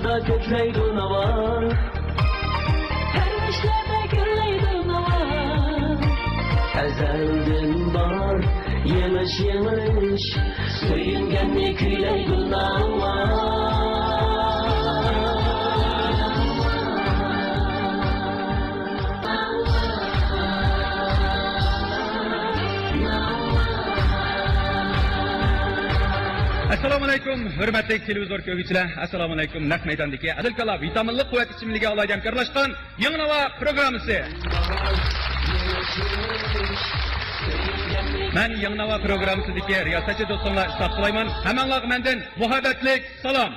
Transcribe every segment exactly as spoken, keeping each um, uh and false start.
كۆكلەيدۇ ناۋا، پەرۋىشلەردە گۈللەيدۇ ناۋا. ئەزەلدىن بار يېڭىش، يېڭىلىش، سۆيۈنگەننى كۈيلەيدۇ ناۋا. ئەسسالامۇئەلەيكۇم، ھۆرمەتلىك تېلېۋىزور كۆرگۈچىلەر، ئەسسالامۇئەلەيكۇم. نەق مەيداندىكى ئەزىز كالا ۋىتامىنلىق قۇۋۋەت ئىچىملىكى ئالاھىدە ھەمكارلاشقان يېڭى ناۋا پروگراممىسى. مەن يېڭى ناۋا پروگراممىسىدىكى رىياسەتچى دوستۇڭلار ئىسراپ سۇلايمان. ھەممەڭلارغا مەندىن مۇھەببەتلىك سالام.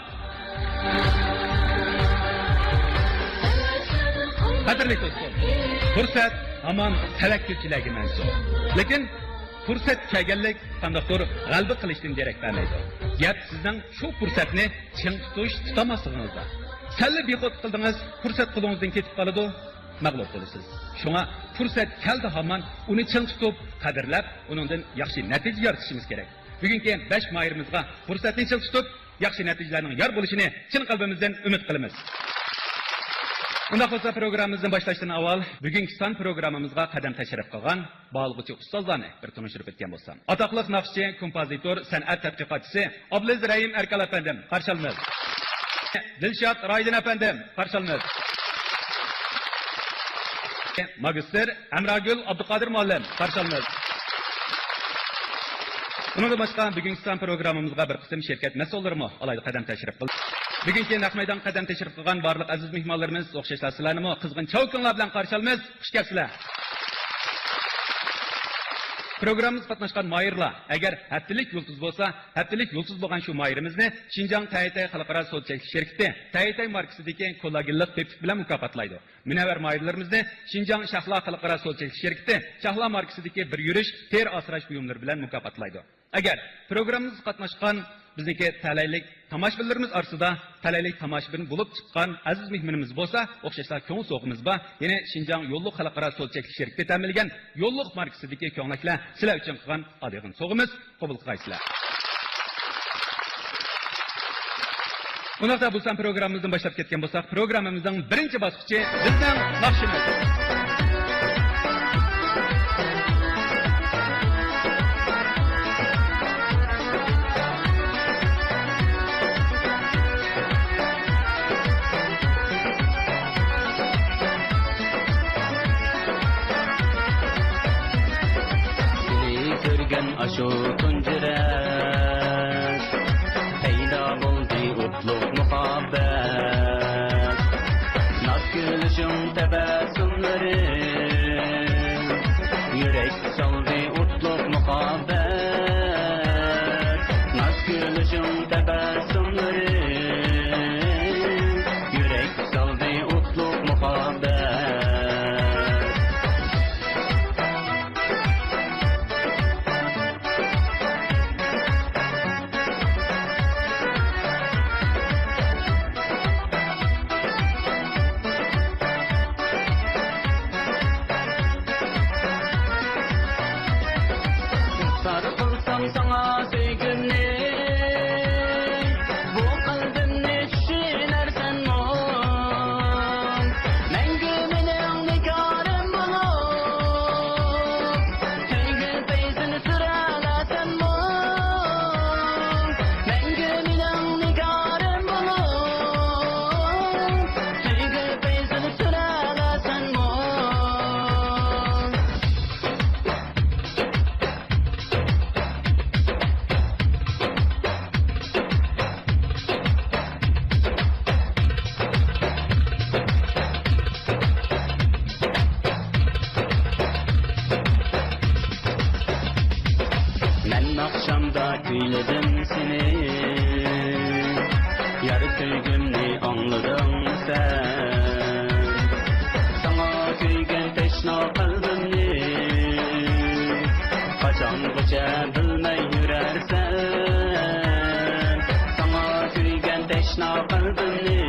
قەدىرلىك دوستۇم، پۇرسەت ھامان تەۋەككۈلچىلەرگە مەنسۇپ. لېكىن پۇرسەت كەلگەنلىك قانداقتۇر غەلىبە قىلىشتىن دېرەك بەرمەيدۇ. گەپ سىزنىڭ شۇ پۇرسەتنى چىڭ تۇتۇش، تۇتالماسلىقىڭىزدا. سەللا بىخۇد قىلدىڭىز، پۇرسەت قولىڭىزدىن كېتىپ قالىدۇ، مەغلۇپ بولىسىز. شۇڭا پۇرسەت كەلدى ھامان ئۇنى چىڭ تۇتۇپ، قەدىرلەپ، ئۇنىڭدىن ياخشى نەتىجە يارىتىشىمىز كېرەك. بۈگۈنكى بەش ماھىرىمىزغا پۇرسەتنى چىڭ تۇتۇپ، ياخشى نەتىجىلەرنىڭ يار بولۇشىنى چىن قەلبىمىزدىن ئۈمىد قىلىمىز. ئۇنداق بولسا، پروگراممىمىزنى باشلاشتىن ئاۋۋال بۈگۈنكى سان پروگراممىمىزغا قەدەم تەشرىپ قىلغان باھالىغۇچى ئۇستازلارنى بىر تونۇشتۇرۇپ ئۆتكەن بولسام. ئاتاقلىق ناخشىچى، كومپوزىتور، سەنئەت تەتقىقاتچىسى ئابلىز رەھىم ئەركەل ئەپەندىم، قارشى ئالىمىز. دىلشات رايدىن ئەپەندىم، قارشى ئالىمىز. ماگىستىر ئەمراگۈل ئابدۇقادىر مۇئەللىم، قارشى ئالىمىز. ئۇنىڭدىن باشقا، بۈگۈنكى سان پروگراممىمىزغا بىر قىسىم شىركەت مەسئۇللىرىمۇ ئالاھىدە قەدەم تەشرىپ قىلدى. بۈگۈنكى نەق مەيدان قەدەم تەشرىپ قىلغان بارلىق ئەزىز مېھمانلىرىمىز ئوخشاشلا سىلەرنىمۇ قىزغىن چاۋ كۆڭلەر بىلەن قارشى ئالىمىز. خۇش كەپسىلەر. پروگراممىمىزغا قاتناشقان ماھىرلار، ئەگەر ھەپتىلىك يۇلتۇز بولسا، ھەپتىلىك يۇلتۇز بولغان شۇ ماھىرىمىزنى شىنجاڭ تەيتەي خەلقئارا سودا چەكلىك شىركىتى تەيتەي ماركىسىدىكى كولاگېنلىق پېپىك بىلەن مۇكاپاتلايدۇ. مۇنەۋۋەر ماھىرلىرىمىزنى شىنجاڭ شەھلا خەلقئارا سودا چەكلىك شىركىتى شەھلا ماركىسىدىكى بىر يۈرۈش تېرە ئاسراش بۇيۇملىرى بىلەن مۇكاپاتلايدۇ. ئەگەر پروگراممىمىزغا قاتناشقان بىزنىڭكى تەلەيلىك تاماشىبىنلىرىمىز ئارىسىدا تەلەيلىك تاماشىبىن بولۇپ چىققان ئەزىز مېھمىنىمىز بولسا، ئوخشاشلا كۆڭۈل سوۋغىمىز بار. يەنى شىنجاڭ يوللۇق خەلقئارا سودا چەكلىك شىركىتى تەمىنلىگەن يوللۇق ماركىسىدىكى كۆڭلەكلەر سىلەر ئۈچۈن قىلغان ئادىغىن سوۋغىمىز. قوبۇل قىلغايسىلەر. ئۇنداقتا بۇ سان پروگراممىمىزنى باشلاپ كەتكەن بولساق، پروگراممىمىزنىڭ بىرىنچى باسقۇچى بىزنىڭ ناخشىمىز. سېنى كۆرگەن ئاشۇ تۇنجى رەت، پەيدا بولدى ئوتلۇق مۇھەببەت. ناز كۈلۈشۈڭ، تەبەسسۇملىرىڭ، يۈرەك سالدى ئوتلۇق مۇھەببەت. ناز كۈلۈشۈڭ، تەبەسسۇملىرىڭ، يۈرەك سالدى ئوتلۇق مۇھەببەت. ئىزھار قىلسام ساڭا سۆيگۈمنى، بۇ قەلبىمنى چۈشىنەرسەنمۇ؟ مەڭگۈ مېنىڭ نىگارىم بولۇپ، سۆيگۈ پەيزىنى سۈرەلەرسەنمۇ؟ مەڭگۈ مېنىڭ نىگارىم بولۇپ، سۆيگۈ پەيزىنى سۈرەلەرسەنمۇ؟ مەن ئاخشامدا كۈيلىدىم سېنى، يار سۆيگۈمنى ئاڭلىدىڭمۇ سەن؟ ساڭا كۆيگەن تەشنا قەلبىمنى قاچانغىچە بىلمەي يۈرەرسەن؟ ساڭا كۆيگەن تەشنا قەلبىمنى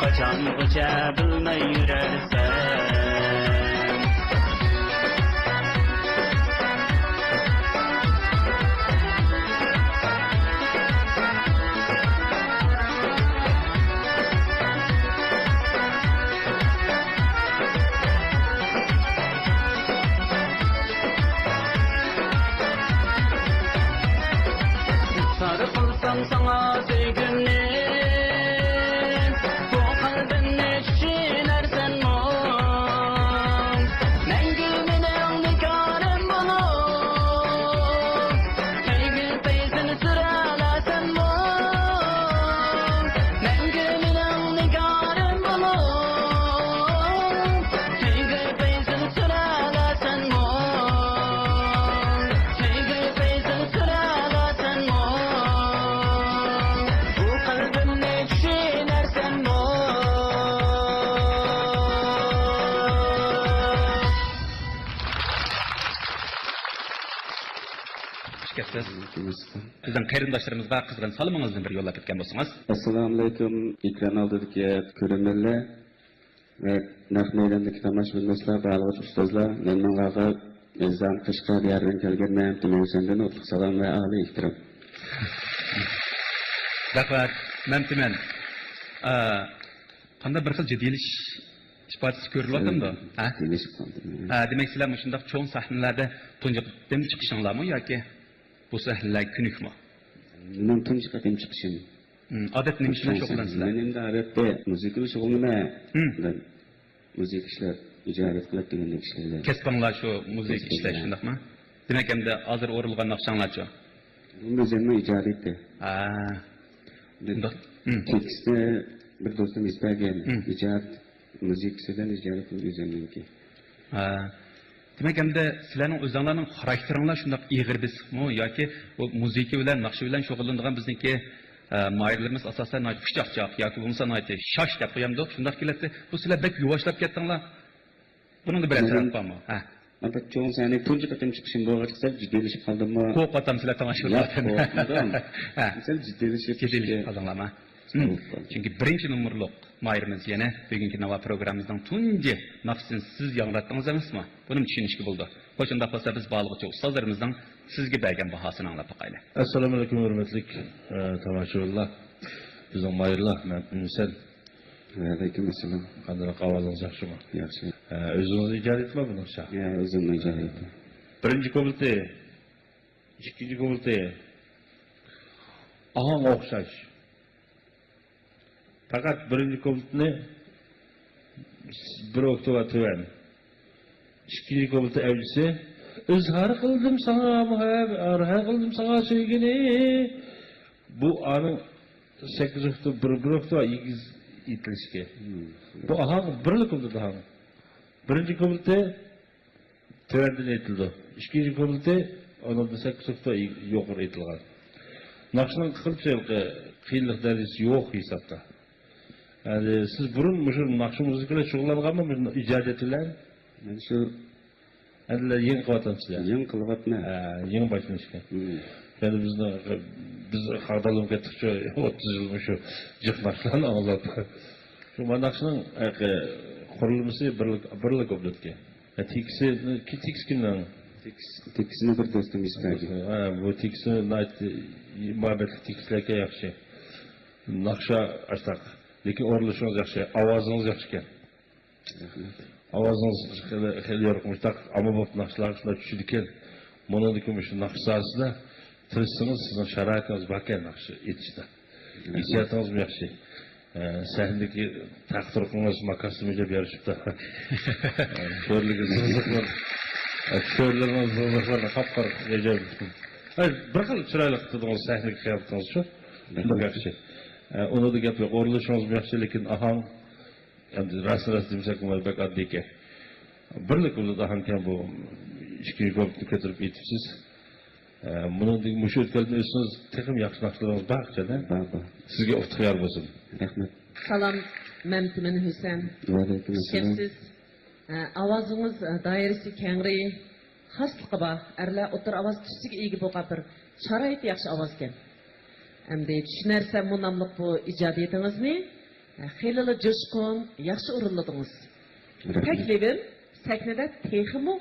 قاچانغىچە بىلمەي يۈرەرسەن؟ ساڭا سۆيگۈمنى، بۇ قەلبىمنى چۈشىنەرسەنمۇ؟ مەڭگۈ مېنىڭ نىگارىم بولۇپ، سۆيگۈ پەيزىنى سۈرەلەرسەنمۇ؟ مەڭگۈ مېنىڭ نىگارىم بولۇپ، سۆيگۈ پەيزىنى سۈرەلەرسەنمۇ؟ سۆيگۈ پەيزىنى سۈرەلەرسەنمۇ؟ بۇ قەلبىمنى چۈشىنەرسەنمۇ؟ خۇش كەپسىز. بىزنىڭ قېرىنداشلىرىمىزغا قىزغىن سالىمىڭىزنى بىر يوللاپ ئۆتكەن بولسىڭىز. ئەسسالامۇئەلەيكۇم، ئېكران ئالدىدىكى كۆرۈرمەنلەر ۋە نەق مەيداندىكى تاماشىبىن دوستلار، بارلىق ئۇستازلار، مەن مىڭلارغا ئەزىزان قەشقەر دىيارىدىن كەلگەن مەمتىمىن ھۈسەندىن ئوتلۇق سالام ۋە ئالىي ئېھتىرام. رەھمەت، مەمتىمىن. ئا، قانداق بىر خىل جىددىيلىشىش ئىپادىسى كۆرۈلۈۋاتامدۇ؟ ھە؟ جىددىيلىشىپ قالدىم. ھە، دېمەك، سىلەر مۇشۇنداق چوڭ سەھنىلەردە تۇنجى قېتىم چىقىشىڭلارمۇ ياكى بۇ سەھنىلەرگە كۆنۈكمۇ؟ مېنىڭ تۇنجى قېتىم چىقىشىم. ھىم، ئادەتتە نېمە ئىش بىلەن شۇغۇللىنىسىلەر؟ مەن ئەمدى ئادەتتە مۇزىكا بىلەن شۇغۇللىنىمەن. ھىم. مۇزىكا ئىشلەپ، ئىجادىيەت قىلىپ دېگەندەك ئىشلەر. كەسپىڭلار شۇ مۇزىكا كەسپىم، ئىشلەش، ھە. شۇنداقمۇ؟ دېمەك، ئەمدى ھازىر ئورۇنلىغان ناخشاڭلارچۇ؟ بۇ ئۆزۈمنىڭ ئىجادىيىتى. ھە. بىر شۇنداق. ھىم. تېكىستنى بىر دوستۇم يېزىپ بەرگەن. ھىم. ئىجاد مۇزىكىسى بىلەن ئىجادىيىتى ئۆزۈمنىڭكى. ھە. دېمەك، ئەمدى سىلەرنىڭ ئۆزۈڭلارنىڭ خاراكتېرىڭلار شۇنداق ئېغىر بېسىقمۇ ياكى بۇ مۇزىكا بىلەن، ناخشا بىلەن شۇغۇللىنىدىغان بىزنىڭكى، ئە، ماھىرلىرىمىز ئاساسەن ناھايىتى خۇشچاقچاق ياكى بولمىسا ناھايىتى شاش دەپ قويامدۇق، شۇنداق كېلەتتى. بۇ سىلەر بەك يۇۋاشلاپ كەتتىڭلار. بۇنىڭدا بىرەر سەۋەب بارمۇ؟ ھە. ئەلبەتتە، چوڭ سەھنىگە تۇنجى قېتىم چىقىشىم بولغاچقا سەل جىددىيلىشىپ قالدىممۇ؟ قورقۇۋاتامسىلەر تاماشىبىنلاردىن؟ ياق، قورقمىدىم. ھە. سەل جىددىيلىشىپ جىددىيلىشىپ قالدىڭلارمۇ؟ ھىم. چۈنكى بىرىنچى نومۇرلۇق ماھىرىمىز يەنە بۈگۈنكى ناۋا پروگراممىمىزنىڭ تۇنجى ناخشىسىنى سىز ياڭراتتىڭىز ئەمەسمۇ؟ بۇنىمۇ چۈشىنىشكە بولىدۇ. خوش، ئۇنداق بولسا بىز بارلىقىچە ئۇستازلىرىمىزنىڭ سىزگە بەرگەن باھاسىنى ئاڭلاپ باقايلى. ئەسسالامۇئەلەيكۇم، ھۆرمەتلىك، ئە، تاماشىبىنلار. بىزنىڭ ماھىرلار، مەمتىمىن ھۈسەن. ۋەئەلەيكۇم ئەسسالام. قانداق، ئاۋازىڭىز ياخشىمۇ؟ ياخشى. ئە، ئۆزىڭىزنىڭ ئىجادىيىتىمۇ بۇنىڭ شا؟ يا، ئۆزۈمنىڭ ئىجادىيىتى. بىرىنچى كۇپلېتى، ئىككىنچى كۇپلېتى. ئاھاڭ ئوخشاش. پەقەت بىرىنچى كۇپلېتنى بىر ئوكتاۋا تۆۋەن. ئىككىنچى كۇپلېتى ئەۋجىسى، ئىزھار قىلدىم ساڭا مۇھەب-، ئىزھار قىلدىم ساڭا سۆيگۈنى. بۇ ئانىڭ سەككىز ئوكتاۋا، بىر، بىر ئوكتاۋا ئېگىز ئېيتىلىشى كېرەك. مم. بۇ ئاھاڭ بىرلا كۇپلېت ئاھاڭ. بىرىنچى كۇپلېتى تۆۋەندىن ئېيتىلىدۇ. ئىككىنچى كۇپلېتى ئۇنىڭدىن سەككىز ئوكتاۋا يۇقىرى ئېيتىلغان. ناخشىنىڭ قىلچە قىيىنلىق دەرىجىسى يوق ھېسابتا. يەنى سىز بۇرۇن مۇشۇ ناخشا مۇزىكا بىلەن شۇغۇللانغانمۇ، مۇشۇ ئىجادىيەت بىلەن؟ مەن شۇ ئەمدىلا يېڭى قىلىۋاتامسىز يا؟ يېڭى قىلىۋاتىمەن. ھە، يېڭى باشلىنىشكەن. مم. يەنى بىزنىڭ، بىز خارداللىق كەتتۇق شۇ ئوتتۇز يىل مۇشۇ جىق ناخشىلارنى ئاڭلاپ. شۇ مانا ناخشىنىڭ، ئە، قۇرۇلمىسى بىرلا، بىرلا كۇپلېتكەن. ھە، تېكىستى، تېكىست كىمنىڭ؟ تېكىست، تېكىستىنى بىر دوستۇم يېزىپ بەردى. ھە، بۇ تېكىستى ناھايىتى مۇھەببەتلىك تېكىستلەركەن، ياخشى. ناخشا ئاشتاق. لېكىن ئورۇنلىشىڭىز ياخشى، ئاۋازىڭىز ياخشىكەن. رەھمەت. ئاۋازىڭىز خېلى، خېلى يورۇق، مۇشتاق ئامما بولۇپ ناخشىلارغا شۇنداق چۈشىدىكەن. مۇنىڭدىكى مۇشۇ ناخشا ساھەسىدە تىرىشسىڭىز، سىزنىڭ شارائىتىڭىز باركەن ناخشا ئېيتىشتا. رەھمەت. ھېسسىياتىڭىزمۇ ياخشى. ئە، سەھنىدىكى تەختۇرۇقىڭىز ماكاسىنىمۇ ئەجەب يارىشىپتۇ. ئە، شۆرىلىرىڭىز زىغزىغلار. ئە، شۆرىلىرىڭىز زىغزىغلارنى قاپقارا ئەجەب. ئە، بىر خىل چىرايلىق تۇتتىڭىز سەھنىدىكى قىياپىتىڭىزچۇ. رەھمەت. شۇنداق ياخشى. ئە، ئۇنىڭدا گەپ يوق. ئورۇنلىشىڭىزمۇ ياخشى، لېكىن ئاھاڭ ئەمدى راست، راست دېمىسەك، بۇ بەك ئاددىيكەن. بىرلا كۇپلېت ئاھاڭكەن بۇ، ئىككىنچى كۇپلېتنى كۆتۈرۈپ ئېيتىپسىز. ئە، مۇنىڭدىن مۇشۇ ئۆتكەلدىن ئۆتسىڭىز، تېخىمۇ ياخشى ناخشىلىرىڭىز بار ئىكەن، ھە؟ بار، بار. سىزگە ئۇتۇق يار بولسۇن. رەھمەت. سالام، مەمتىمىن ھۈسەن. ۋەئەلەيكۇم ئەسسالام. خۇش كەپسىز. ئە، ئاۋازىڭىز، ئە، دائىرىسى كەڭرى، خاسلىقى بار، ئەرلەر ئوتتۇرا ئاۋاز تۈسىگە ئىگە بولغان بىر شارائىتى ياخشى ئاۋازكەن. ئەمدى چۈشىنەرسەنمۇ ناملىق بۇ ئىجادىيىتىڭىزنى خېلىلا جۇشقۇن، ياخشى ئورۇنلىدىڭىز. رەھمەت. تەكلىپىم، سەھنىدە تېخىمۇ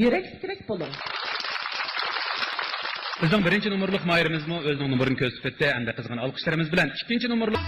يۈرەكلىكرەك بولۇڭ. بىزنىڭ بىرىنچى نومۇرلۇق ماھىرىمىزمۇ ئۆزىنىڭ نومۇرىنى كۆرسىتىپ ئۆتتى. ئەمدى قىزغىن ئالقىشلىرىمىز بىلەن ئىككىنچى نومۇرلۇق.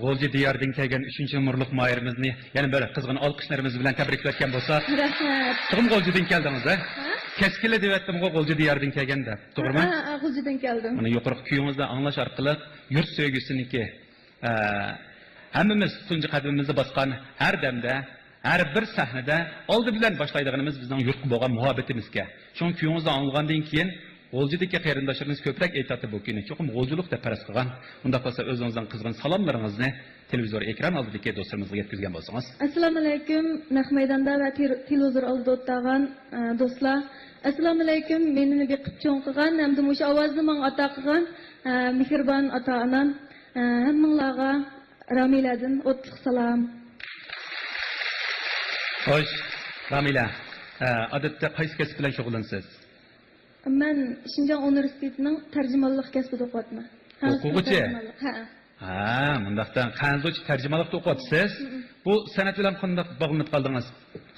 غۇلجا دىيارىدىن كەلگەن ئۈچىنچى نومۇرلۇق مۇھەررىرىمىزنى يەنە بىر قىزغىن ئالقىشلىرىمىز بىلەن تەبرىكلەۋەتكەن بولسا. رەھمەت. تېخىمۇ غۇلجىدىن كەلدىڭىز، ھە؟ ھە؟ كەسكىنلا دەۋەتتىمغۇ غۇلجا دىيارىدىن كەلگەن دەپ. توغرىمۇ؟ ھە، ھە، غۇلجىدىن كەلدىم. مانا يۇقىرىقى كۈيىڭىزدە ئاڭلاش ئارقىلىق يۇرت سۆيگۈسىنىڭكى، ئە، ھەممىمىز تۇنجى قەدىمىمىزنى باسقان ھەر دەمدە، ھەر بىر سەھنىدە ئالدى بىلەن باشلايدىغىنىمىز بىزنىڭ يۇرتقا بولغان مۇھەببىتىمىزكەن. شۇڭا كۈيىڭىزنى ئاڭلىغاندىن كېيىن، غۇلجىدىكى قېرىنداشلىرىمىز كۆپرەك ئېيتاتتى بۇ كۈينى. چوقۇم غۇلجىلىق دەپ پەرەز قىلغان. ئۇنداق بولسا ئۆزىڭىزنىڭ قىزغىن سالاملىرىڭىزنى تېلېۋىزور ئېكران ئالدىدىكى دوستلىرىمىزغا يەتكۈزگەن بولسىڭىز. ئەسسالامۇئەلەيكۇم، نەق مەيداندا ۋە تېر-، تېلېۋىزور ئالدىدا ئولتۇرغان، ئە، دوستلار. ئەسسالامۇئەلەيكۇم، مېنى بېقىپ چوڭ قىلغان ھەمدە مۇشۇ ئاۋازنى ماڭا ئاتا قىلغان، ئە، مېھرىبان ئاتا-ئانام، ئە، ھەممىڭلارغا رامىلەدىن ئوتلۇق سالام. خوش، رامىلە، ئە، ئادەتتە قايسى كەسىپ بىلەن شۇغۇللىنىسىز؟ مەن شىنجاڭ ئۇنىۋېرسىتېتىنىڭ تەرجىمانلىق كەسپىدە ئوقۇۋاتىمەن. ھە، ئوقۇغۇچى؟ تەرجىمانلىق، ھە. ھە، مۇنداقتا خەنزۇچە تەرجىمانلىقتا ئوقۇۋاتىسىز. مم. بۇ سەنئەت بىلەن قانداق باغلىنىپ قالدىڭىز؟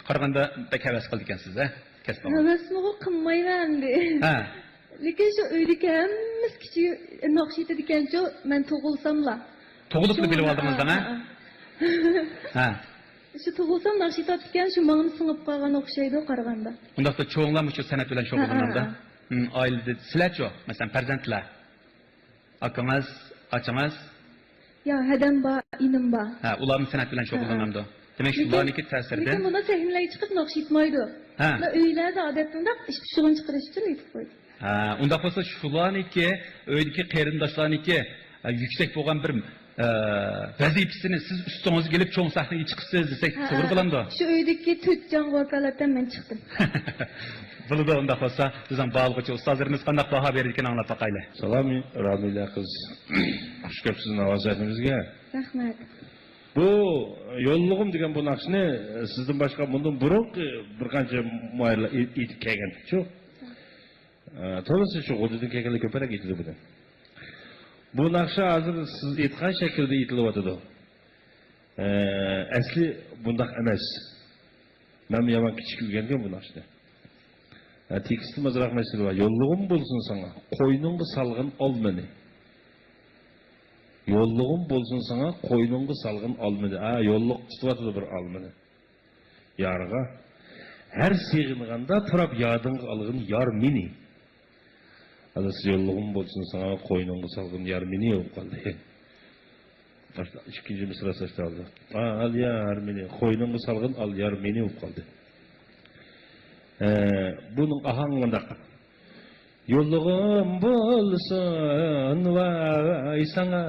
قارىغاندا بەك ھەۋەس قىلىدىكەنسىز، ھە؟ كەسپىڭىز. ھەۋەسمۇ قىلمايمەن ئەمدى. ھە. لېكىن شۇ ئۆيدىكى ھەممىسى كىچىك ناخشا ئېيتىدىكەنچۇ، مەن تۇغۇلساملا. تۇغۇلۇپلا شۇ، بىلىۋالدىڭىز ھە، دەڭە؟ ھە، ھە. ھە. شۇ تۇغۇلسام ناخشا ئېيتىۋاتىدىكەن، شۇ ماڭىمۇ سىڭىپ قالغان ئوخشايدۇ قارىغاندا. ئۇنداقتا چوڭلارمۇ شۇ سەنئەت بىلەن ھە، شۇغۇللىنامدا؟ ھە، ھە. ھىم، ئائىلىدە سىلەرچۇ؟ مەسىلەن، پەرزەنتلەر؟ ئاكىڭىز، ئاچىڭىز؟ يا، ھەدەم بار، ئىنىم بار. ھە، ئۇلارمۇ سەنئەت بىلەن ھە، ھە. شۇغۇللىنامدۇ؟ دېمەك، لېكىن، شۇلارنىڭكى تەسىرىدىن. لېكىن بۇلار سەھنىلەرگە چىقىپ ناخشا ئېيتمايدۇ. ھە. بۇلار ئۆيلەردە ئادەتتە ئۇنداق ئىش پىشۇغىنى چىقىرىش ئۈچۈن ئېيتىپ قويىدۇ. ھە، ئۇنداق بولسا شۇلارنىڭكى، ئۆيدىكى قېرىنداشلارنىڭكى، ئە، يۈكسەك بولغان بىر، ئە، ۋەزىپىسىنى سىز ئۈستىڭىزگە ئېلىپ چوڭ سەھنىگە چىقىسىز دېسەك ھە، توغرا ھە. بولامدۇ؟ شۇ ئۆيدىكى تۆت جانغا ۋاكالەتەن مەن چىقتىم. بولىدۇ، ئۇنداق بولسا بىزنىڭ باھالىغۇچى ئۇستازلىرىمىز قانداق باھا بېرىدىكىنىنى ئاڭلاپ باقايلى. سالام، رامىلە قىز. خۇش كەپسىز ناۋاز سەھنىمىزگە. رەھمەت. بۇ يوللىغۇم دېگەن بۇ ناخشىنى سىزدىن باشقا مۇندىن بۇرۇنقى بىر قانچە مۇھەررىرلەر ئېيتىپ كەلگەن شۇ. ئە، تولىسى شۇ غۇلجىدىن كەلگەنلەر كۆپرەك ئېيتىدۇ بۇنى. بۇ ناخشا ھازىر سىز ئېيتقان شەكىلدە ئېيتىلىۋاتىدۇ. ئە، ئەسلى بۇنداق ئەمەس. مەنمۇ يامان كىچىك ئۆگەنگەن بۇ ناخشىنى. ھە، تېكىستىمۇ ئازراق مەسىلە بار. يوللىغۇم بولسۇن ساڭا، قوينۇڭغا سالغىن ئالمىنى. يوللىغۇم بولسۇن ساڭا، قوينۇڭغا سالغىن ئالمىنى. ھە، يوللۇق تۇتۇۋاتىدۇ بىر ئالمىنى. يارغا. ھەر سېغىنغاندا پۇراپ يادىڭغا ئالغىن يار مېنى. ئانا سىز يوللىغۇم بولسۇن ساڭا، قوينۇڭغا سالغىن يار مېنى بولۇپ قالدى. ئىككىنچى مىسراسى ئاشتالدى. ئال يار مېنى، قوينۇڭغا سالغىن، ئال يار مېنى بولۇپ قالدى. ئە، بۇنىڭ ئاھاڭى مۇنداق. يوللىغۇم بولسۇن ۋاي ساڭا،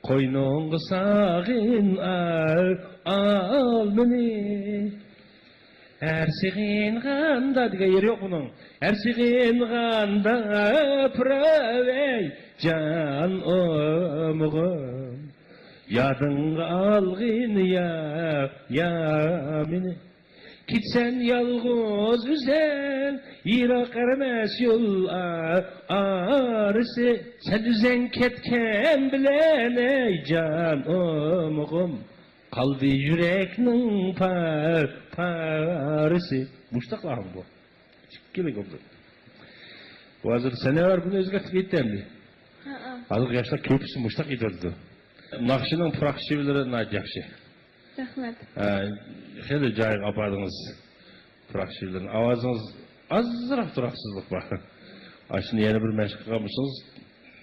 قوينۇڭغا سالغىن ئال، ئال مېنى. ھەر سېغىنغاندا دېگەن يېرى يوق بۇنىڭ. ھەر سېغىنغاندا پۇراۋەي جان ئومۇغۇم، يادىڭغا ئالغىن يا، يا مېنى. كېتىسەن يالغۇز ئۆزەڭ، يىراق ئەرمەس يول ئا-، ئارىسى. سەن ئۆزەڭ كەتكەن بىلەن ئەي جان ئومۇغۇم، قالدى يۈرەكنىڭ پار-، پارىسى. مۇشتاق ئاھاڭ بۇ. ئىككىلىك بولدى. بۇ ھازىر سەنەۋەر بۇنى ئۆزگەرتىپ كەتتى ئەمدى. ھە، ھە. ھازىرقى ياشلار كۆپىسى مۇشتاق ئېيتىۋاتىدۇ. ناخشىنىڭ پۇراق شېۋىلىرى ناھايىتى ياخشى. رەھمەت. ھە، خېلى جايىغا ئاپاردىڭىز پۇراق شېۋىلىرىنى. ئاۋازىڭىز ئازراق تۇراقسىزلىق بار. ئاشۇنى يەنە بىر مەشىق قىلغان بولسىڭىز،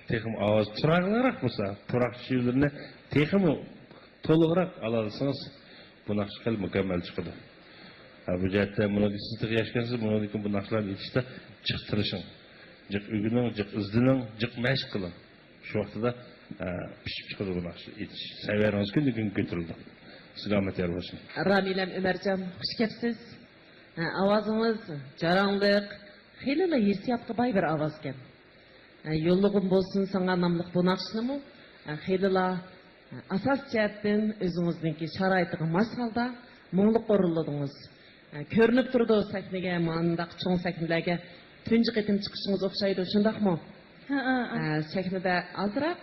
تېخىمۇ ئاۋاز تۇراقلىقراق بولسا، پۇراق شېۋىلىرىنى تېخىمۇ تولۇقراق ئالالىسىڭىز، بۇ ناخشا خېلى مۇكەممەل چىقىدۇ. ھە، بۇ جەھەتتە مۇنىڭدىن سىز تېخى ياش ئىكەنسىز، بۇنىڭدىن كېيىن بۇ ناخشىلارنى ئېيتىشتا جىق تىرىشىڭ، جىق ئۆگىنىڭ، جىق ئىزدىنىڭ، جىق مەشىق قىلىڭ. شۇ ۋاقتىدا، ئە، پىشىپ چىقىدۇ بۇ ناخشا ئېيتىش. سەۋىيەڭىز كۈندىن كۈنگە كۆتۈرۈلىدۇ. سالامەت يار بولسۇن. رامىلەم ئۆمەرجان، خۇش كەپسىز. ھە، ئاۋازىڭىز جاراڭلىق، خېلىلا ھېسسىياتقا باي بىر ئاۋازكەن. ھە، يوللىغۇم بولسۇن ساڭا ناملىق بۇ ناخشىنىمۇ، ھە، خېلىلا، ھە، ئاساسىي جەھەتتىن ئۆزىڭىزنىڭكى شارائىتىغا ماس ھالدا مۇڭلۇق ئورۇنلىدىڭىز. ھە، كۆرۈنۈپ تۇرىدۇ سەھنىگە، مانداق چوڭ سەھنىلەرگە تۇنجى قېتىم چىقىشىڭىز ئوخشايدۇ، شۇنداقمۇ؟ ھە، ھە، ھە. ھە، سەھنىدە ئازراق،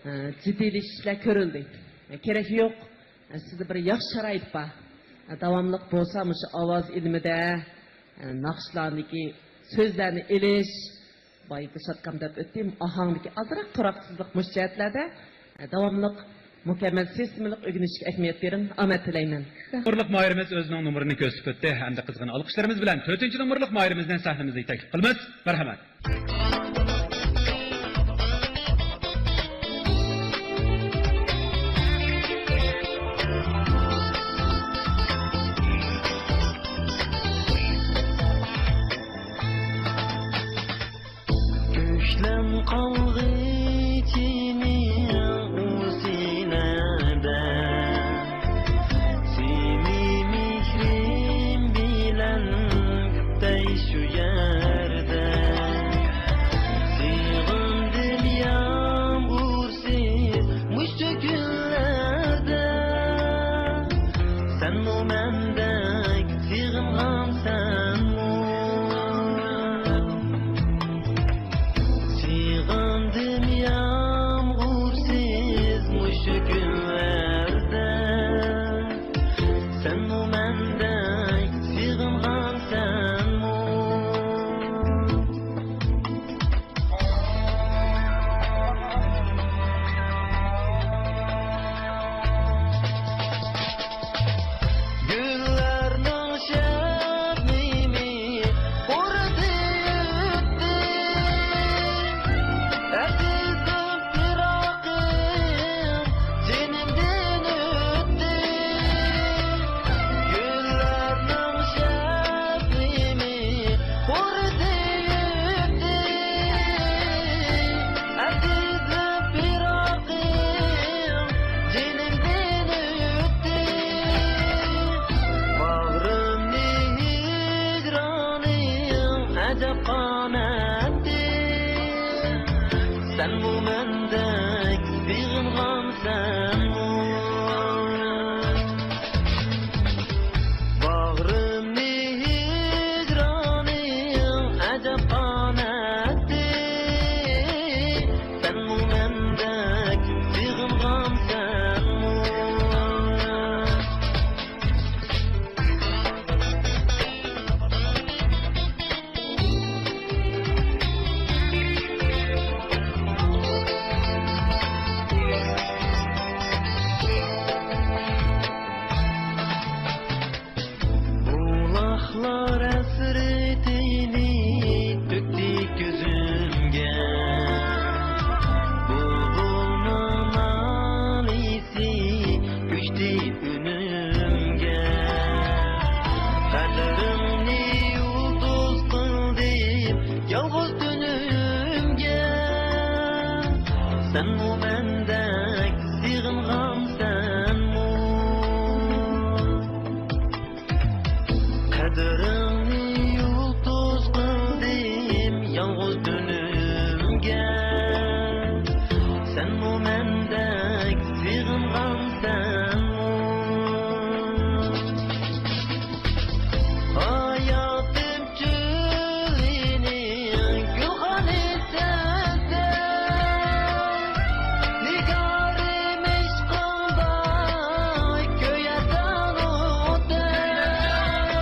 ھە، جىددىيلىشىشلەر كۆرۈلدى. ھە، كېرەك يوق. ھە، سىزدە بىر ياخشى شارائىت بار. ھە، داۋاملىق بولسا مۇشۇ ئاۋاز ئىلمىدە، ھە، ناخشىلاردىكى سۆزلەرنى ئېلىش، بايا توساتقان دەپ ئۆتتۈم، ئاھاڭدىكى ئازراق تۇراقسىزلىق مۇشۇ جەھەتلەردە، ھە، داۋاملىق مۇكەممەل سىستېمىلىق ئۆگىنىشكە ئەھمىيەت بېرىڭ. ئامەت تىلەيمەن. نومۇرلۇق ماھىرىمىز ئۆزىنىڭ نومۇرىنى كۆرسىتىپ ئۆتتى ھەمدە قىزغىن ئالقىشلىرىمىز بىلەن تۆتىنچى نومۇرلۇق ماھىرىمىزنى سەھنىمىزگە تەكلىپ قىلىمىز. مەرھەمەت. كۆكلەم قالغىچىنى ئۇسىنەدە، سېنى مېھرىم بىلەن كۈتەي شۇ يەردە. سېغىندىم يامغۇرسىز مۇشۇ كۈنلەردە، سەنمۇ مەندەك سېغىنغانسەنمۇ؟ سېغىندىم يامغۇرسىز مۇشۇ كۈنلەردە، سەنمۇ مەندەك سېغىنغانسەنمۇ؟ گۈللەرنىڭ شەبنىمى ئۇردى ئۆتتى، ئەزىزىم پىراقىم جېنىمدىن ئۆتتى. گۈللەرنىڭ شەبنىمى ئۇردى ئۆتتى، ئەزىزىم پىراقىم جېنىمدىن ئۆتتى. باغرىمنى ھىجرانىڭ ئەجەب قاناتتى. سەنمۇ مەندەك سېغىنغانسەنمۇ؟ باغرىمنى ھىجرانىڭ ئەجەب قاناتتى. سەنمۇ مەندەك سېغىنغانسەنمۇ؟ بۇلاقلار ھەسرىتىنى تۆكتى كۆزۈمگە، بۇلبۇلنىڭ نالىسى كۆچتى ئۈنۈمگە. قەدرىڭنى يۇلتۇز قىلدىم يالغۇز تۈنۈمگە، سەنمۇ مەندەك سېغىنغانسەنمۇ؟ قەدرىڭنى يۇلتۇز قىلدىم يالغۇز تۈنۈمگە، سەنمۇ مەندەك سېغىنغانسەنمۇ؟ ھاياتىم چۆلىنىڭ گۈلخانى سەنسەن، نىگارىم ئىشقىڭدا كۆيەسەن ئوتەن.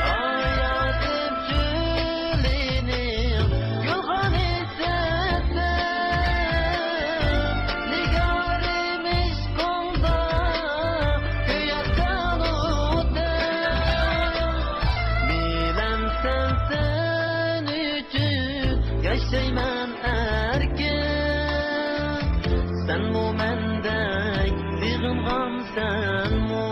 ھاياتىم چۆلىنىڭ گۈلخانى سەنسەن، نىگارىم ئىشقىڭدا كۆيەسەن ئوتەن. بىلەمسەن سەن ئۈچۈن ياشايمەن ئەركىن، سەنمۇ مەندەك سېغىنغانسەنمۇ؟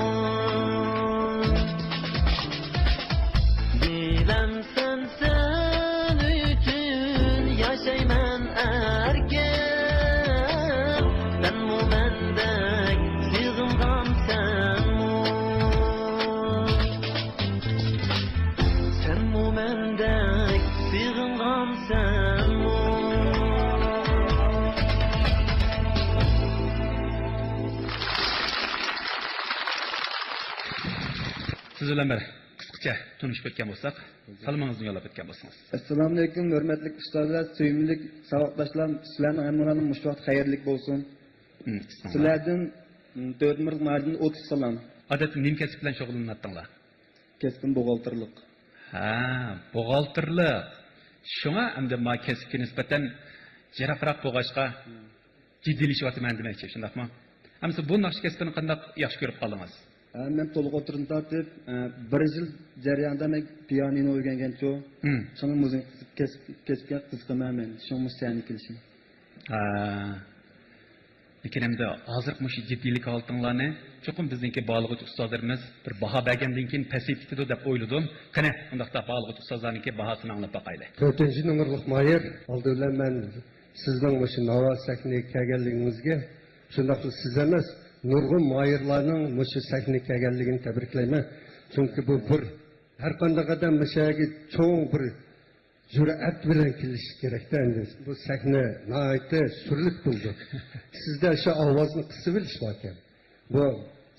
بىلەمسەن سەن ئۈچۈن ياشايمەن ئەركىن، سەنمۇ مەندەك سېغىنغانسەنمۇ؟ سەنمۇ مەندەك سېغىنغانسەنمۇ؟ سىز بىلەن بىر قىسقىچە تونۇشۇپ ئۆتكەن بولساق، سالىمىڭىزنى يوللاپ ئۆتكەن بولسىڭىز. ئەسسالامۇئەلەيكۇم، ھۆرمەتلىك ئۇستازلار، سۆيۈملۈك ساۋاقداشلار، سىلەرنىڭ ھەممىڭلارنىڭ مۇشۇ ۋاقىت خەيرلىك بولسۇن. مم، ئىسمىڭلار؟ سىلەردىن، مم، تۆتىمۇرات مائارىدىن ئوتتۇز سالام. ئادەتتە نېمە كەسىپ بىلەن شۇغۇللىناتتىڭلار؟ كەسپىم بوغالتىرلىق. ھە، بوغالتىرلىق. شۇڭا ئەمدى ما كەسىپكە نىسبەتەن يىراقراق بولغاچقا، مم، جىددىيلىشىۋاتىمەن دېمەكچى، شۇنداقمۇ؟ ئەمىسە بۇ ناخشا كەسپىنى قانداق ياخشى كۆرۈپ قالدىڭىز؟ ھە، مەن تولۇق ئوتتۇرىدىن تارتىپ، ئە، بىر يىل جەريانىدا مەن پىيانىنو ئۆگەنگەنچۇ. مم. شۇڭا مۇزىكا كەسىپ، كەسىپكە قىزىقىمەن مەن. شۇڭا مۇشۇ سەھنىگە كېلىشىم. ھە. لېكىن ئەمدى ھازىرقى مۇشۇ جىددىيلىك ھالىتىڭلارنى چوقۇم بىزنىڭكى باھالىغۇچى ئۇستازلىرىمىز بىر باھا بەرگەندىن كېيىن پەسىيىپ كېتىدۇ دەپ ئويلىدىم. قېنى، ئۇنداقتا باھالىغۇچى ئۇستازلارنىڭكى باھاسىنى ئاڭلاپ باقايلى. تۆتىنچى نومۇرلۇق ماھىر، ئالدى بىلەن مەن سىزنىڭ مۇشۇ ناۋا سەھنىگە كەلگەنلىكىڭىزگە، شۇنداقلا سىز ئەمەس، نۇرغۇن ماھىرلارنىڭ مۇشۇ سەھنىگە كەلگەنلىكىنى تەبرىكلەيمەن. چۈنكى بۇ بىر، ھەر قانداق ئادەم مۇشۇ يەرگە چوڭ بىر جۈرئەت بىلەن كېلىشى كېرەكتە ئەمدى. بۇ سەھنە ناھايىتى سۈرلۈك بولىدۇ. سىزدە شۇ ئاۋازنى قىسىۋېلىش باركەن. بۇ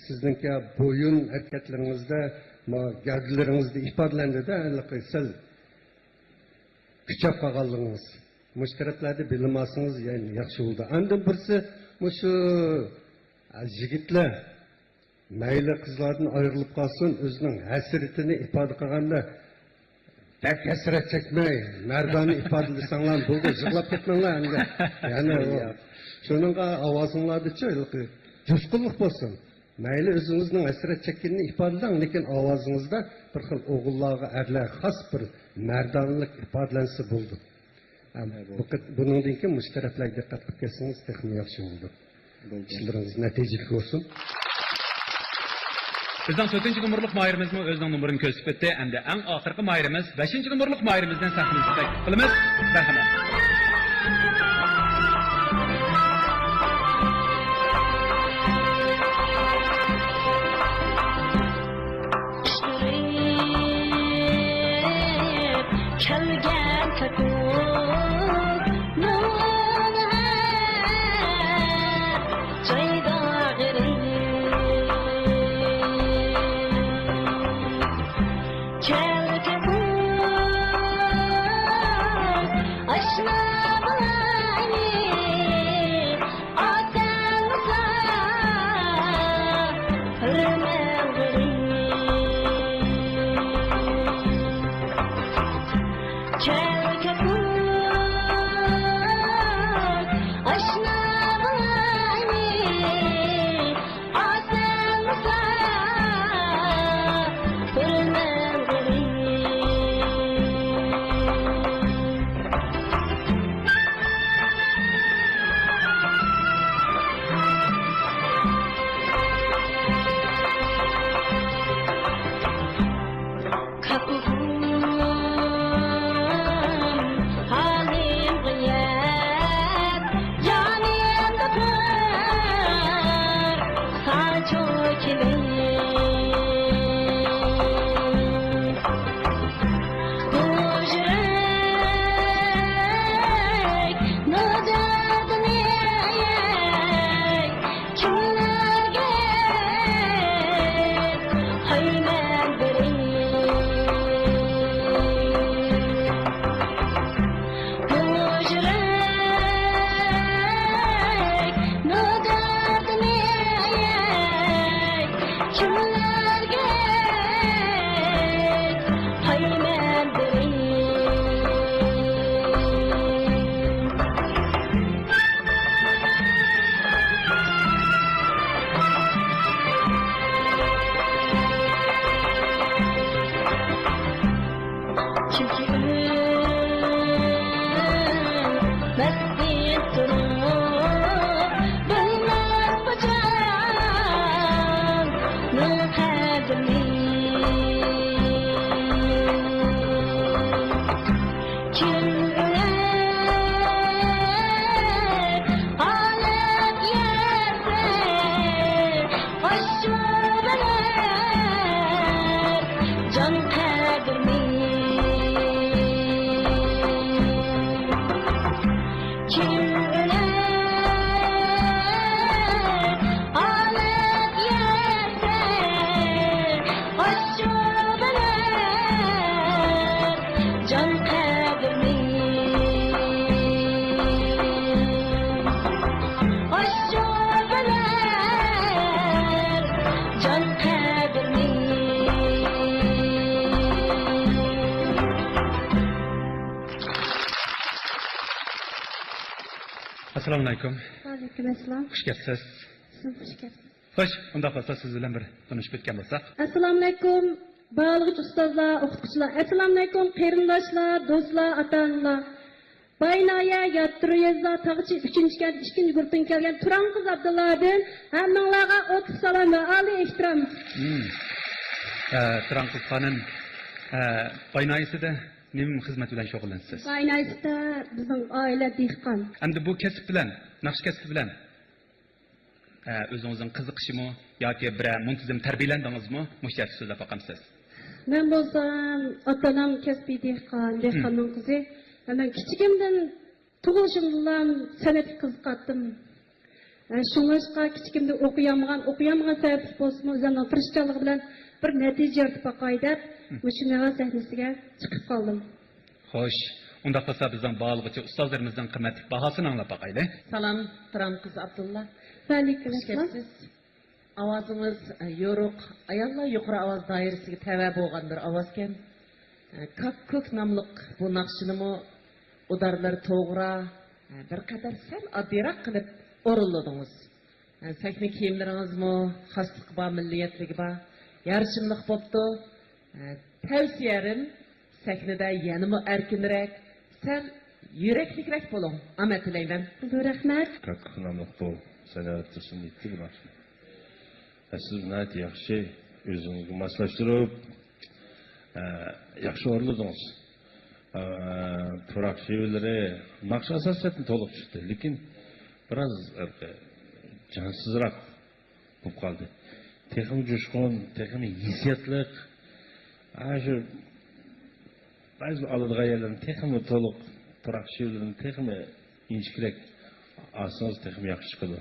سىزنىڭكى بويۇن ھەرىكەتلىرىڭىزدە، ما، گەۋدىلىرىڭىزدە ئىپادىلەندى-دە، ھېلىقى سەل كۈچەپ قالغانلىقىڭىز. مۇشۇ تەرەپلەردە بىلىم ئالسىڭىز يا-، ياخشى بولىدۇ. ئاندىن بىرسى، مۇشۇ يىگىتلەر مەيلى قىزلاردىن ئايرىلىپ قالسۇن، ئۆزىنىڭ ھەسرىتىنى ئىپادە قىلغاندا، بەك ھەسرەت چەكمەي، مەردانە ئىپادىلىسەڭلار بولدى، يىغلاپ كەتمەڭلار ئەمدى. يەنە ئۇ، شۇنىڭغا ئاۋازىڭلاردىچۇ، جۇشقۇنلۇق بولسۇن. مەيلى ئۆزىڭىزنىڭ ھەسرەت چەككىنىنى ئىپادىلەڭ، لېكىن ئاۋازىڭىزدا بىر خىل ئوغۇللارغا، ئەرلەرگە خاس بىر مەردانىلىك ئىپادىلەنسە بولىدۇ. ھە، بۇ قېت-، بۇنىڭدىن كېيىن مۇشۇ تەرەپلەرگە دىققەت قىلىپ كەتسىڭىز تېخىمۇ ياخشى بولىدۇ. بولدى. ئىشلىرىڭىز نەتىجىلىك بولسۇن. بىزنىڭ تۆتىنچى نومۇرلۇق ماھىرىمىزمۇ ئۆزىنىڭ نومۇرىنى كۆرسىتىپ ئۆتتى. ئەمدى ئەڭ ئاخىرقى ماھىرىمىز، بەشىنچى نومۇرلۇق ماھىرىمىزنى سەھنىمىزگە تەكلىپ قىلىمىز. مەرھەمەت. كەلگەن كاككۇك نۇرغۇن ھەر جايدا غېرىب. كەل كاككۇك ئاشنا بولايلى. ئاتاڭغا ھۆرمەت قىلىڭ. كەل كاككۇك ئاشنا بولايلى. ئاتاڭغا ھۆرمەت قىلىڭ. كاككۇكۇم ھالىمغا يەپ، يانىمدا تۇر، ساڭا چوكىلىپ. بۇ يۈرەك نادادىنى كىملەرگە قويىمەن بېرىپ؟ بۇ يۈرەك نادادىنى كىملەرگە قويىمەن بېرىپ؟ چۈنكى ئۆلمەستىن تۇرۇپ، بىلمەس بۇ جاننىڭ قەدرىنى. كىم ئۆلەر ئالەم يەردە، ئاشۇ بىلەر جان قەدرىنى. كىم ئۆلەر ئالەم يەردە، ئاشۇ بىلەر جان قەدرىنى. ئاشۇ بىلەر جان قەدرىنى. ئەسسالامۇئەلەيكۇم. ۋەئەلەيكۇم ئەسسالام. خۇش كەپسىز. خوش كەپسىز. خوش، ئۇنداق بولسا سىز بىلەن بىر تونۇشۇپ ئۆتكەن بولساق. ئەسسالامۇئەلەيكۇم، باھالىغۇچى ئۇستازلار، ئوقۇتقۇچىلار. ئەسسالامۇئەلەيكۇم، قېرىنداشلار، دوستلار، ئاتا-ئانىلار. باي ناھىيە، ياتتۇرۇ يېزا، تاغچى ئۈچىنچى كەنت ئىككىنچى گۇرۇپپىدىن كەلگەن تۇران قىز ئابدۇللادىن ھەممىڭلارغا ئوتلۇق سالام ۋە ئالىي ئېھتىرام. مم. ئە، تۇران قىز خانىم، ئە، باي ناھىيەسىدە نېمە خىزمەت بىلەن شۇغۇللىنىسىز؟ باي ناھىيەسىدە بىزنىڭ ئائىلە دېھقان. ئەمدى بۇ كەسىپ بىلەن، ناخشا كەسپى بىلەن ئە، ئۆزىڭىزنىڭ قىزىقىشىمۇ ياكى بىرەر مۇنتىزىم تەربىيەلەندىڭىزمۇ؟ مۇشۇ يەردە سۆزلەپ باقامسىز. مەن بولسام ئاتا-ئانام كەسپىي دېھقان، دېھقاننىڭ قىزى. ۋە مەن كىچىكىمدىن، تۇغۇلۇشۇمدىنلا سەنئەتكە قىزىقاتتىم. ۋە شۇڭلاشقا كىچىكىمدە ئوقۇيالمىغان، ئوقۇيالمىغان سەۋەبلىك بولسىمۇ، ئۆزۈمنىڭ تىرىشچانلىقى بىلەن بىر نەتىجە يارىتىپ باقاي دەپ، مۇشۇ ناۋا سەھنىسىگە چىقىپ قالدىم. خوش، ئۇنداق بولسا بىزنىڭ باھالىغۇچى ئۇستازلىرىمىزنىڭ قىممەتلىك باھاسىنى ئاڭلاپ باقايلى. سالام، تۇران قىز ئابدۇللا. ۋەئەلەيكۇم ئەسسالام. خۇش كەپسىز. ئاۋازىڭىز، ئە، يورۇق، ئاياللار يۇقىرى ئاۋاز دائىرىسىگە تەۋە بولغان بىر ئاۋازكەن. ئە، كاككۇك ناملىق بۇ ناخشىنىمۇ ئۇدارلىرى توغرا، ئە، بىر قەدەر سەل ئاددىيراق قىلىپ ئورۇنلىدىڭىز. سەھنە كىيىملىرىڭىزمۇ خاسلىقى بار، مىللىيەتلىكى بار. يارىشىملىق بوپتۇ. تەۋسىيەم، سەھنىدە يەنىمۇ ئەركىنرەك، سەل يۈرەكلىكرەك بولۇڭ. ئامەت تىلەيمەن. زور رەھمەت. كاككۇك ناملىق بۇ سەنئەت تۈرىنى ئېيتتى بۇ ناخشىنى. ھە، سىز ناھايىتى ياخشى ئۆزىڭىزگە ماسلاشتۇرۇپ، ئە، ياخشى ئورۇنلىدىڭىز. ئە، پۇراق شېۋىلىرى، ناخشا ئاساسىي جەھەتتىن تولۇق چىقتى، لېكىن بىراز، ئە، جانسىزراق بولۇپ قالدى. تېخىمۇ جۇشقۇن، تېخىمۇ ھېسسىياتلىق. ئە، شۇ بەزى ئالىدىغان يەرلىرىنى تېخىمۇ تولۇق، پۇراق شېۋىلىرىنى تېخىمۇ ئىنچىكىرەك ئالسىڭىز تېخىمۇ ياخشى چىقىدۇ.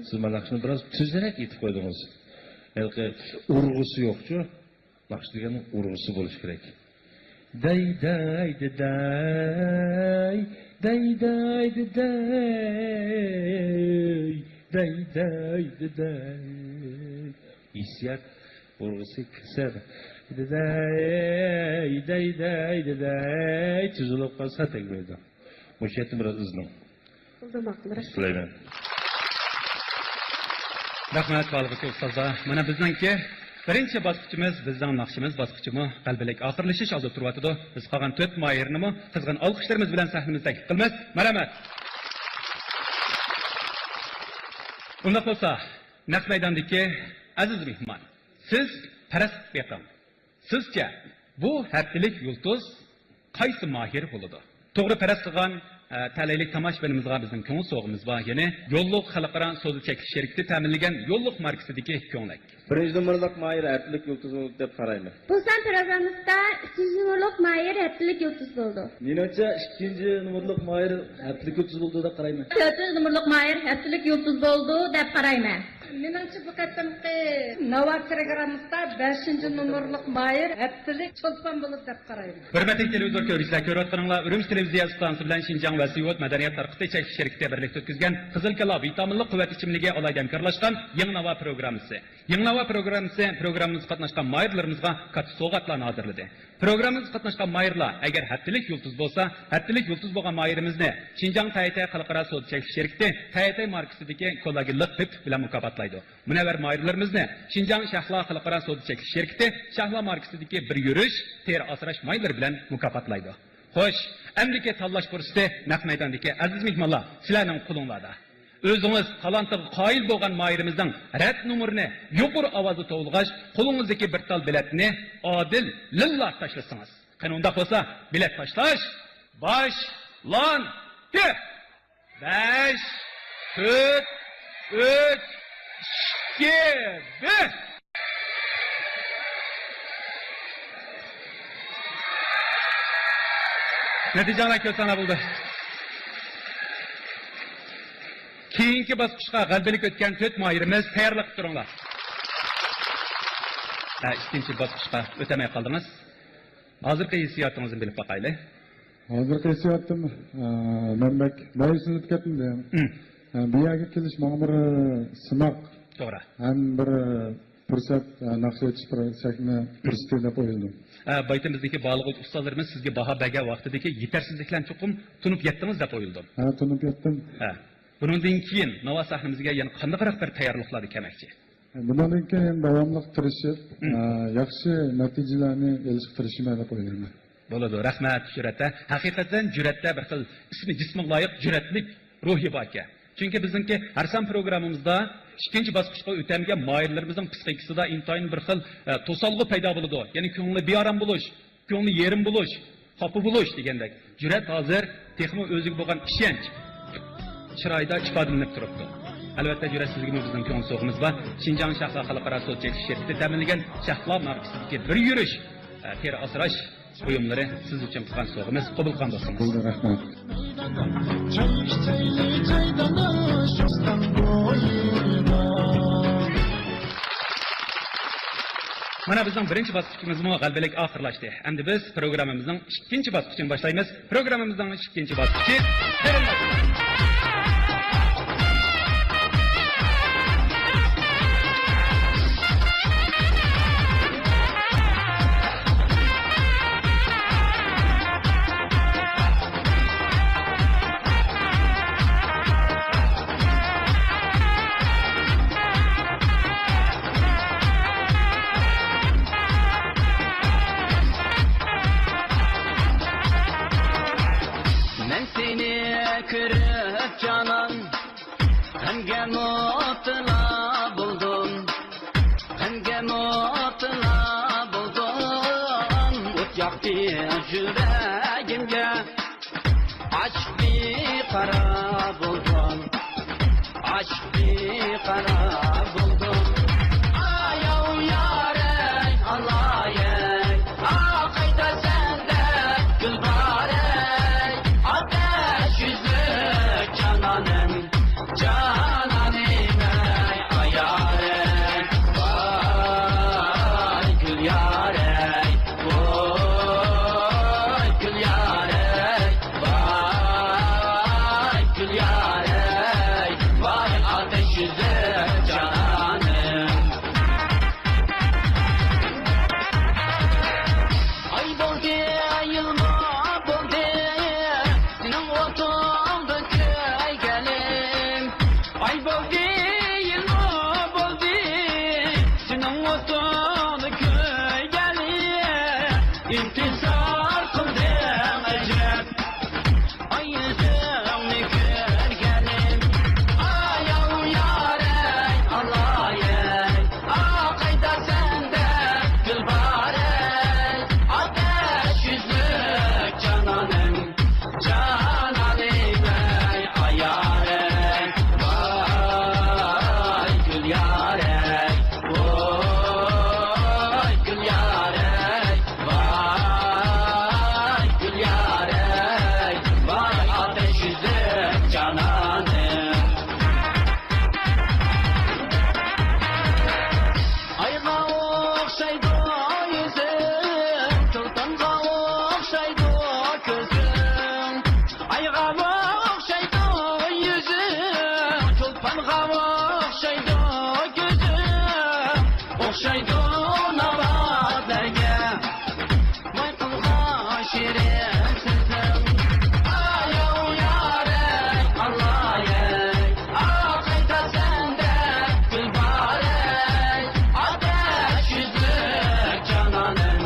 سىز مانا ناخشىنى بىراز تېزرەك ئېيتىپ قويدىڭىز. ھېلىقى ئۇرغۇسى يوقچۇ؟ ناخشا دېگەننىڭ ئۇرغۇسى بولۇشى كېرەك. دەي، دەي، دەي، دەي، دەي، دەي، دەي، دەي، دەي، دەي. ھېسسىيات ئۇرغۇسى كىرسە، دەي، دەي، دەي، دەي، تۈزۈلۈپ قالسا تەگمەيدۇ. مۇشۇ يەردىن بىراز ئىزدىنىڭ. بولدى، ماقۇل، رەھمەت. تىلەيمەن. رەھمەت، باھالىغۇچى ئۇستازلار. مانا بىزنىڭكى بىرىنچى باسقۇچىمىز، بىزنىڭ ناخشىمىز باسقۇچىمۇ غەلىبىلىك ئاخىرلىشىش ئالدىدا تۇرۇۋاتىدۇ. بىز قالغان تۆت ماھىرنىمۇ قىزغىن ئالقىشلىرىمىز بىلەن سەھنىمىزدە تەكلىپ قىلىمىز. مەرھەمەت. ئۇنداق بولسا، نەق مەيداندىكى ئەزىز مېھمان، سىز پەرەز قىلىپ بېقىڭ. سىزچە، بۇ ھەپتىلىك يۇلتۇز قايسى ماھىر بولىدۇ؟ توغرا پەرەز قىلغان، ئە، تەلەيلىك تاماشىبىنىمىزغا بىزنىڭ كۆڭۈل سوۋغىمىز بار. يەنى يوللۇق خەلقئارا سودا چەكلىك شىركىتى تەمىنلىگەن يوللۇق ماركىسىدىكى كۆڭلەك. بىرىنچى نومۇرلۇق ماھىر ھەپتىلىك يۇلتۇز بولىدۇ دەپ قارايمەن. بۇ سان پروگراممىسىدا ئۈچىنچى نومۇرلۇق ماھىر ھەپتىلىك يۇلتۇز بولىدۇ. مېنىڭچە، ئىككىنچى نومۇرلۇق ماھىر ھەپتىلىك يۇلتۇز بولىدۇ دەپ قارايمەن. تۆتىنچى نومۇرلۇق ماھىر ھەپتىلىك يۇلتۇز بولىدۇ دەپ قارايمەن. مېنىڭچە، بۇ قېتىمقى ناۋا پروگراممىسىدا بەشىنچى نومۇرلۇق ماھىر ھەپتىلىك چولپان بولىدۇ دەپ قارايمەن. ھۆرمەتلىك تېلېۋىزور كۆرگۈچىلەر، كۆرۈۋاتقىنىڭلار ئۈرۈمچى تېلېۋىزىيە ئىستانسىسى بىلەن شىنجاڭ ۋەسىيوت مەدەنىيەت تارقىتىش چەكلىك شىركىتى بىرلىكتە ئۆتكۈزگەن قىزىل كالا ۋىتامىنلىق قۇۋۋەت ئىچىملىكى ئالاھىدە ھەمكارلاشقان يېڭى ناۋا پروگراممىسى. يېڭى ناۋا پروگراممىسى پروگراممىمىزغا قاتناشقان ماھىرلىرىمىزغا كاتتا سوۋغاتلارنى ھازىرلىدى. پروگراممىمىزغا قاتناشقان ماھىرلار ئەگەر ھەپتىلىك يۇلتۇز بولسا، ھەپتىلىك يۇلتۇز بولغان ماھىرىمىزنى شىنجاڭ تەيتەي خەلقئارا سودا چەكلىك شىركىتى تەيتەي ماركىسىدىكى كولاگېنلىق پىپ بىلەن مۇكاپاتلايدۇ. مۇنەۋۋەر ماھىرلىرىمىزنى شىنجاڭ شەھلا خەلقئارا سودا چەكلىك شىركىتى شەھلا ماركىسىدىكى بىر يۈرۈش تېرە ئاسراش مايلىرى بىلەن مۇكاپاتلايدۇ. خوش، ئەمدىكى تاللاش پۇرسىتى نەق مەيداندىكى ئەزىز مېھمانلار، سىلەرنىڭ قولۇڭلاردا. ئۆزىڭىز تالانتىغا قايىل بولغان ماھىرىمىزنىڭ رەت نومۇرىنى يۇقىرى ئاۋازدا توۋلىغاچ، قولىڭىزدىكى بىر تال بېلەتنى ئادىل لىللا تاشلىسىڭىز. قېنى، ئۇنداق بولسا، بېلەت تاشلاش باشلاندى! بەش، تۆت، ئۈچ، ئىككى، بىر. نەتىجەڭلار كۆرسەڭلار بولدى. كېيىنكى باسقۇچقا غەلىبىلىك ئۆتكەن تۆت ماھىرىمىز، تەييارلىق قىلىپ تۇرۇڭلار. ھە، ئىككىنچى باسقۇچقا ئۆتەلمەي قالدىڭىز. ھازىرقى ھېسسىياتىڭىزنى بىلىپ باقايلى. ھازىرقى ھېسسىياتىم، ئە، مەن بەك مەيۈسلىنىپ كەتمىدىم. ئە، بۇ يەرگە كېلىش ماڭا بىر سىناق، توغرا، ھەم بىر پۇرسەت، ئە، ناخشا ئېيتىش بىر سەھنە پۇرسىتى دەپ ئويلىدىم. ئە، بايىتىمىزدىكى باھالىغۇچى ئۇستازلىرىمىز سىزگە باھا بەرگەن ۋاقتىدىكى يېتەرسىزلىكلەرنى چوقۇم تونۇپ يەتتىڭىز دەپ ئويلىدىم. ھە، تونۇپ يەتتىم. ھە. بۇنىڭدىن كېيىن ناۋا سەھنىمىزگە يەنە قانداقراق بىر تەييارلىقلاردا كەلمەكچى؟ بۇنىڭدىن كېيىن داۋاملىق تىرىشىپ، مم. ئە، ياخشى نەتىجىلەرنى ئېلىشقا تىرىشىمەن دەپ ئويلايمەن. بولىدۇ، رەھمەت، جۈرئەتتە. ھەقىقەتەن جۈرئەتتە بىر خىل ئىسمى جىسمىغا لايىق جۈرئەتلىك روھى باركەن. چۈنكى بىزنىڭكى ھەر سان پروگراممىمىزدا ئىككىنچى باسقۇچقا ئۆتەلمىگەن ماھىرلىرىمىزنىڭ پىسخىكىسىدا ئىنتايىن بىر خىل، ئە، توسالغۇ پەيدا بولىدۇ. يەنى كۆڭلى بىئارام بولۇش، كۆڭلى يېرىم بولۇش، خاپا بولۇش دېگەندەك. جۈرئەت ھازىر تېخىمۇ ئۆزىگە بولغان ئىشەنچ چىرايىدا ئىپادىلىنىپ تۇرۇپتۇ. ئەلۋەتتە، جۈرئەت سىزگىمۇ بىزنىڭ كۆڭۈل سوۋغىمىز بار. شىنجاڭ شەھلا خەلقئارا سوت چېكىش شىركىتى تەمىنلىگەن شەھلا ماركىسىدىكى بىر يۈرۈش، ئە، تېرە ئاسراش بۇيۇملىرى سىز ئۈچۈن قىلغان سوۋغىمىز. قوبۇل قىلغان بولسىڭىز. بولدى، رەھمەت. چاي ئىچەيلى چايدانا شوستان بويىدا. مانا بىزنىڭ بىرىنچى باسقۇچىمىزمۇ غەلىبىلىك ئاخىرلاشتى. ئەمدى بىز پروگراممىمىزنىڭ ئىككىنچى باسقۇچىنى باشلايمىز. پروگراممىمىزنىڭ ئىككىنچى باسقۇچى قېرىنداشلار. مەن سېنى كۆرۈپ جانان، غەمگە مۇپتىلا بولدۇم، غەمگە مۇپتىلا بولدۇم. ئوت ياقتى يۈرەكىمگە، ئاشىق بىقارار بولدۇم، ئاشىق بىقارار بولدۇم. ئاياۋ يارەي، ئالايەي، ئاقايدا سەندە گۈل بارەي، ئاتەش يۈزلۈك جانانىم، جانانىم ئەي، ئايارەي، ۋاي گۈل يارەي، ۋاي گۈل يارەي. ۋاي گۈل يارەي، ۋاي ئاتەش يۈزلۈك جانانىم. ئاي بولدى، يىلمۇ بولدى، سېنىڭ ئوتۇڭدا كۆيگىلى. ئاي بولدى، يىلمۇ بولدى، سېنىڭ ئوتۇڭدا كۆيگىلى. ئىنتىزار قىلدىم ئەجەب، ئاي يۈزۈڭنى كۆرگىلى. ئاياۋ يارەي، ئالايەي، ئاقايدا سەندە گۈل بارەي، ئاتەش يۈزلۈك جانانىم، جانانىم ئەي، ئايارەي، ۋاي گۈل يارەي، ۋاي گۈل يارەي، ۋاي گۈل يارەي، ۋاي ئاتەش يۈزلۈك جانانىم. ئايغا ئوخشايدۇ يۈزۈڭ، چولپانغا ئوخشايدۇ كۆزۈڭ. ئايغا ئوخشايدۇ يۈزۈڭ، چولپانغا ئوخشايدۇ كۆزۈڭ. ئوخشايدۇ ناۋادا ۋاي قىلغان شېرىن سۆزۈڭ. ئاياۋ يارەي، ئالايەي، ئاقايدا سەندە گۈل بارەي، ئاتەش يۈزلۈك جانانىم،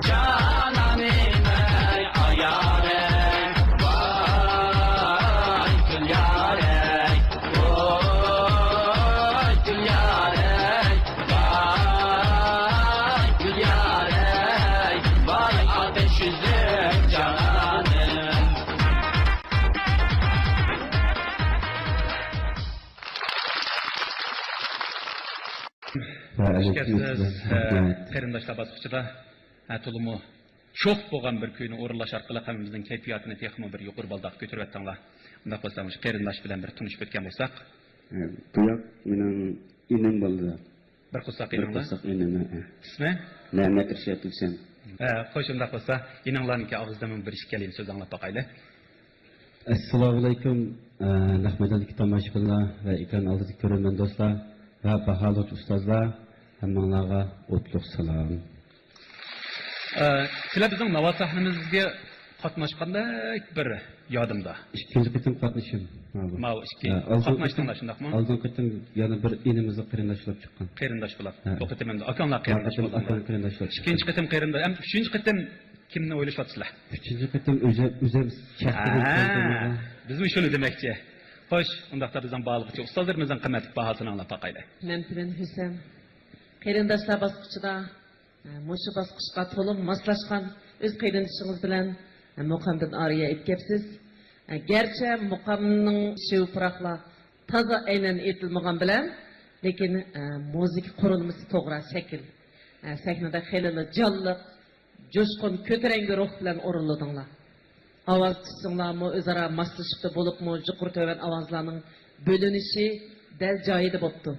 جانانىم ئەي، ئايارەي، ۋاي گۈل يارەي، ۋاي گۈل يارەي. ۋاي گۈل يارەي، ۋاي ئاتەش يۈزلۈك جانانىم. خۇش كەپسىز، قېرىنداشلار باسقۇچىدا، ھە، تولىمۇ شوخ بولغان بىر كۈينى ئورۇنلاش ئارقىلىق ھەممىمىزنىڭ كەيپىياتىنى تېخىمۇ بىر يۇقىرى بالداققا كۆتۈرۈۋەتتىڭلار. ئۇنداق بولسا، مۇشۇ قېرىنداش بىلەن بىر تونۇشۇپ ئۆتكەن بولساق. بۇ ياق مېنىڭ ئىنىم بولىدۇ. بىر قورساق بىر ئىنىڭلار؟ قورساق ئىنىم، ھە. ئىسمى؟ مەمەت رىشات ھۈسەن. ھە، خوش، ئۇنداق بولسا، ئىنىڭلارنىڭكى ئاغزىدىنمۇ بىر ئىككى كەلىمە سۆز ئاڭلاپ باقايلى. ئەسسالامۇئەلەيكۇم، ئە، نەق مەيداندىكى تاماشىبىنلار ۋە ئېكران ئالدىدىكى كۆرۈرمەن دوستلار ۋە باھالىغۇچى ئۇستازلار، ھەممىڭلارغا ئوتلۇق سالام. ئە، سىلەر بىزنىڭ ناۋا سەھنىمىزگە قاتناشقاندەك بىر يادىمدا. ئىككىنچى قېتىم قاتنىشىم. ماۋۇ. ماۋۇ ئىككى. ھە، ئالدىن قاتناشتىڭلار، قېتىم، شۇنداقمۇ؟ ئالدىن قېتىم يەنە بىر ئىنىمىزنىڭ قېرىنداشلىرى چىققان. قېرىنداش بولۇپ. ھە. بۇ قېتىم ئەمدى ئاكاڭلار قېرىنداش بولدۇڭلار. قېرىنداشلار چىققان. ئىككىنچى قېتىم قېرىنداش، ئەم، ئۈچىنچى قېتىم كىمنى ئويلىشىۋاتىسىلەر؟ ئۈچىنچى قېتىم ئۆزۈم، ئۆزۈم شەخسىي ھە، بىلسەم. بىزمۇ شۇنى دېمەكچى. خوش، ئۇنداقتا بىزنىڭ بارلىققىچە ئۇستازلىرىمىزنىڭ قىممەتلىك باھاسىنى ئاڭلاپ باقايلى. مەن بىلەن ھۈسەن قېرىنداشلار باسقۇچىدا، مۇشۇ باسقۇچقا تولىمۇ ماسلاشقان ئۆز قېرىندىشىڭىز بىلەن مۇقامدىن ئارىيە ئېيتىپ كەپسىز. گەرچە مۇقامنىڭ شىۋە پۇراقلار تازا ئەينەن ئېيتىلمىغان بىلەن، لېكىن مۇزىكا قۇرۇلمىسى توغرا، شەكىل، سەھنىدە خېلىلا جانلىق، جۇشقۇن، كۆتۈرەڭگۈ روھ بىلەن ئورۇنلىدىڭلار. ئاۋاز تۈسىڭلارمۇ ئۆزئارا ماسلىشىپتۇ، بولۇپمۇ يۇقىرى تۆۋەن ئاۋازلارنىڭ بۆلۈنۈشى دەل جايىدا بوپتۇ.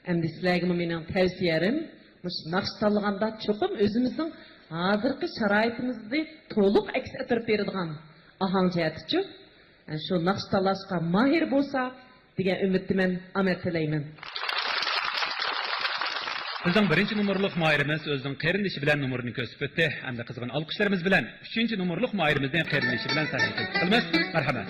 ئەمدى سىلەرگىمۇ مېنىڭ تەۋسىيەم، مۇشۇ ناخشا تاللىغاندا چوقۇم ئۆزىمىزنىڭ ھازىرقى شارائىتىمىزنى تولۇق ئەكس ئەتتۈرۈپ بېرىدىغان ئاھاڭ جەھەتتىچۇ، شۇ ناخشا تاللاشقا ماھىر بولسا، دېگەن ئۈمىدتىمەن، ئامەت تىلەيمەن. بىزنىڭ بىرىنچى نومۇرلۇق ماھىرىمىز ئۆزىنىڭ قېرىندىشى بىلەن نومۇرىنى كۆرسىتىپ ئۆتتى. ئەمدى قىزغىن ئالقىشلىرىمىز بىلەن ئۈچىنچى نومۇرلۇق ماھىرىمىزنى قېرىندىشى بىلەن سەھنىگە تەكلىپ قىلىمىز. مەرھەمەت.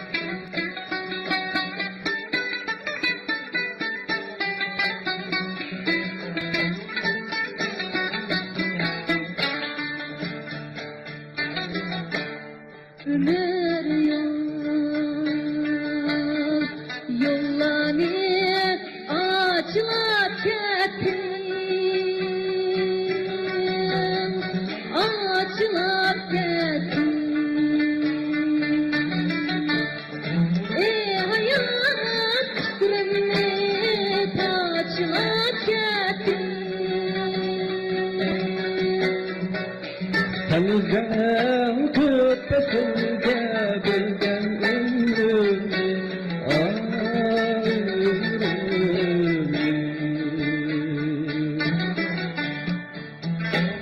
ئۆمۈر يول، يوللارنى ئاچىلاپ كەتتىڭ، ئاچىلاپ كەتتىڭ. ئى ھايات، پىكرىمنى پاچىلاپ كەتتىڭ. سەن ئۆزۈڭ كۆپ پەسىلگە بۆلگەن ئۆمرۈمنى، ئاھ، ئۆمرۈمنى.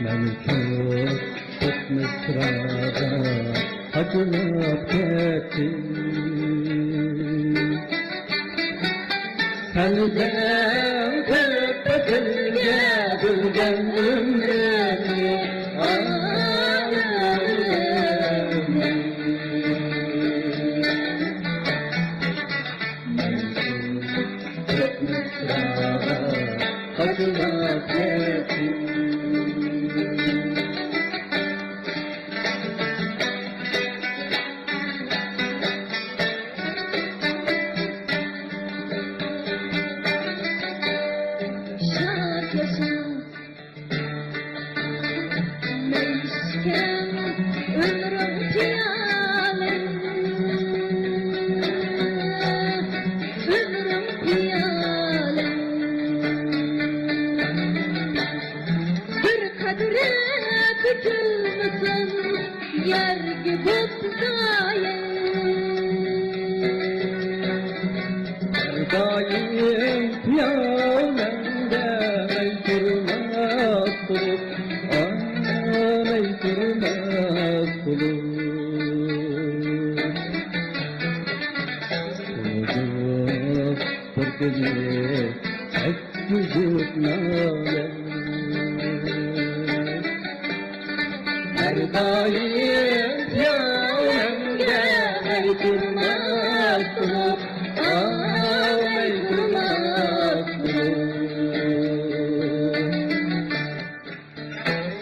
مەن ئۈچۈن كۆپ مىسراغا قاچىلاپ كەتتىڭ. سەن بىلەن كۆپ پەسىلگە بۆلگەن ئۆمرۈمنى، ئاھ، ئۆمرۈمنى. مەن كۆپ مىسراغا قاچىلاپ كەتتىڭ. شاد ياشا، مەيۈسكەن ئۆمرۈڭ پىيالىڭ، ئۆمرۈڭ پىيالىڭ. بىر قەترە تۆكۈلمىسۇن يەرگە بوپتۇ زايە. ھەر دائىم پىيالەڭدە مەي تۇرماس بولۇپ، ئاھ، مەي تۇرماس بولۇپ. بىر كۈنى ئەتكۈزۈپ نالەم. ھەر دائىم پىيالەڭگە مەي تۇرماس بولۇپ، ئاھ، مەي تۇرماس بولۇپ.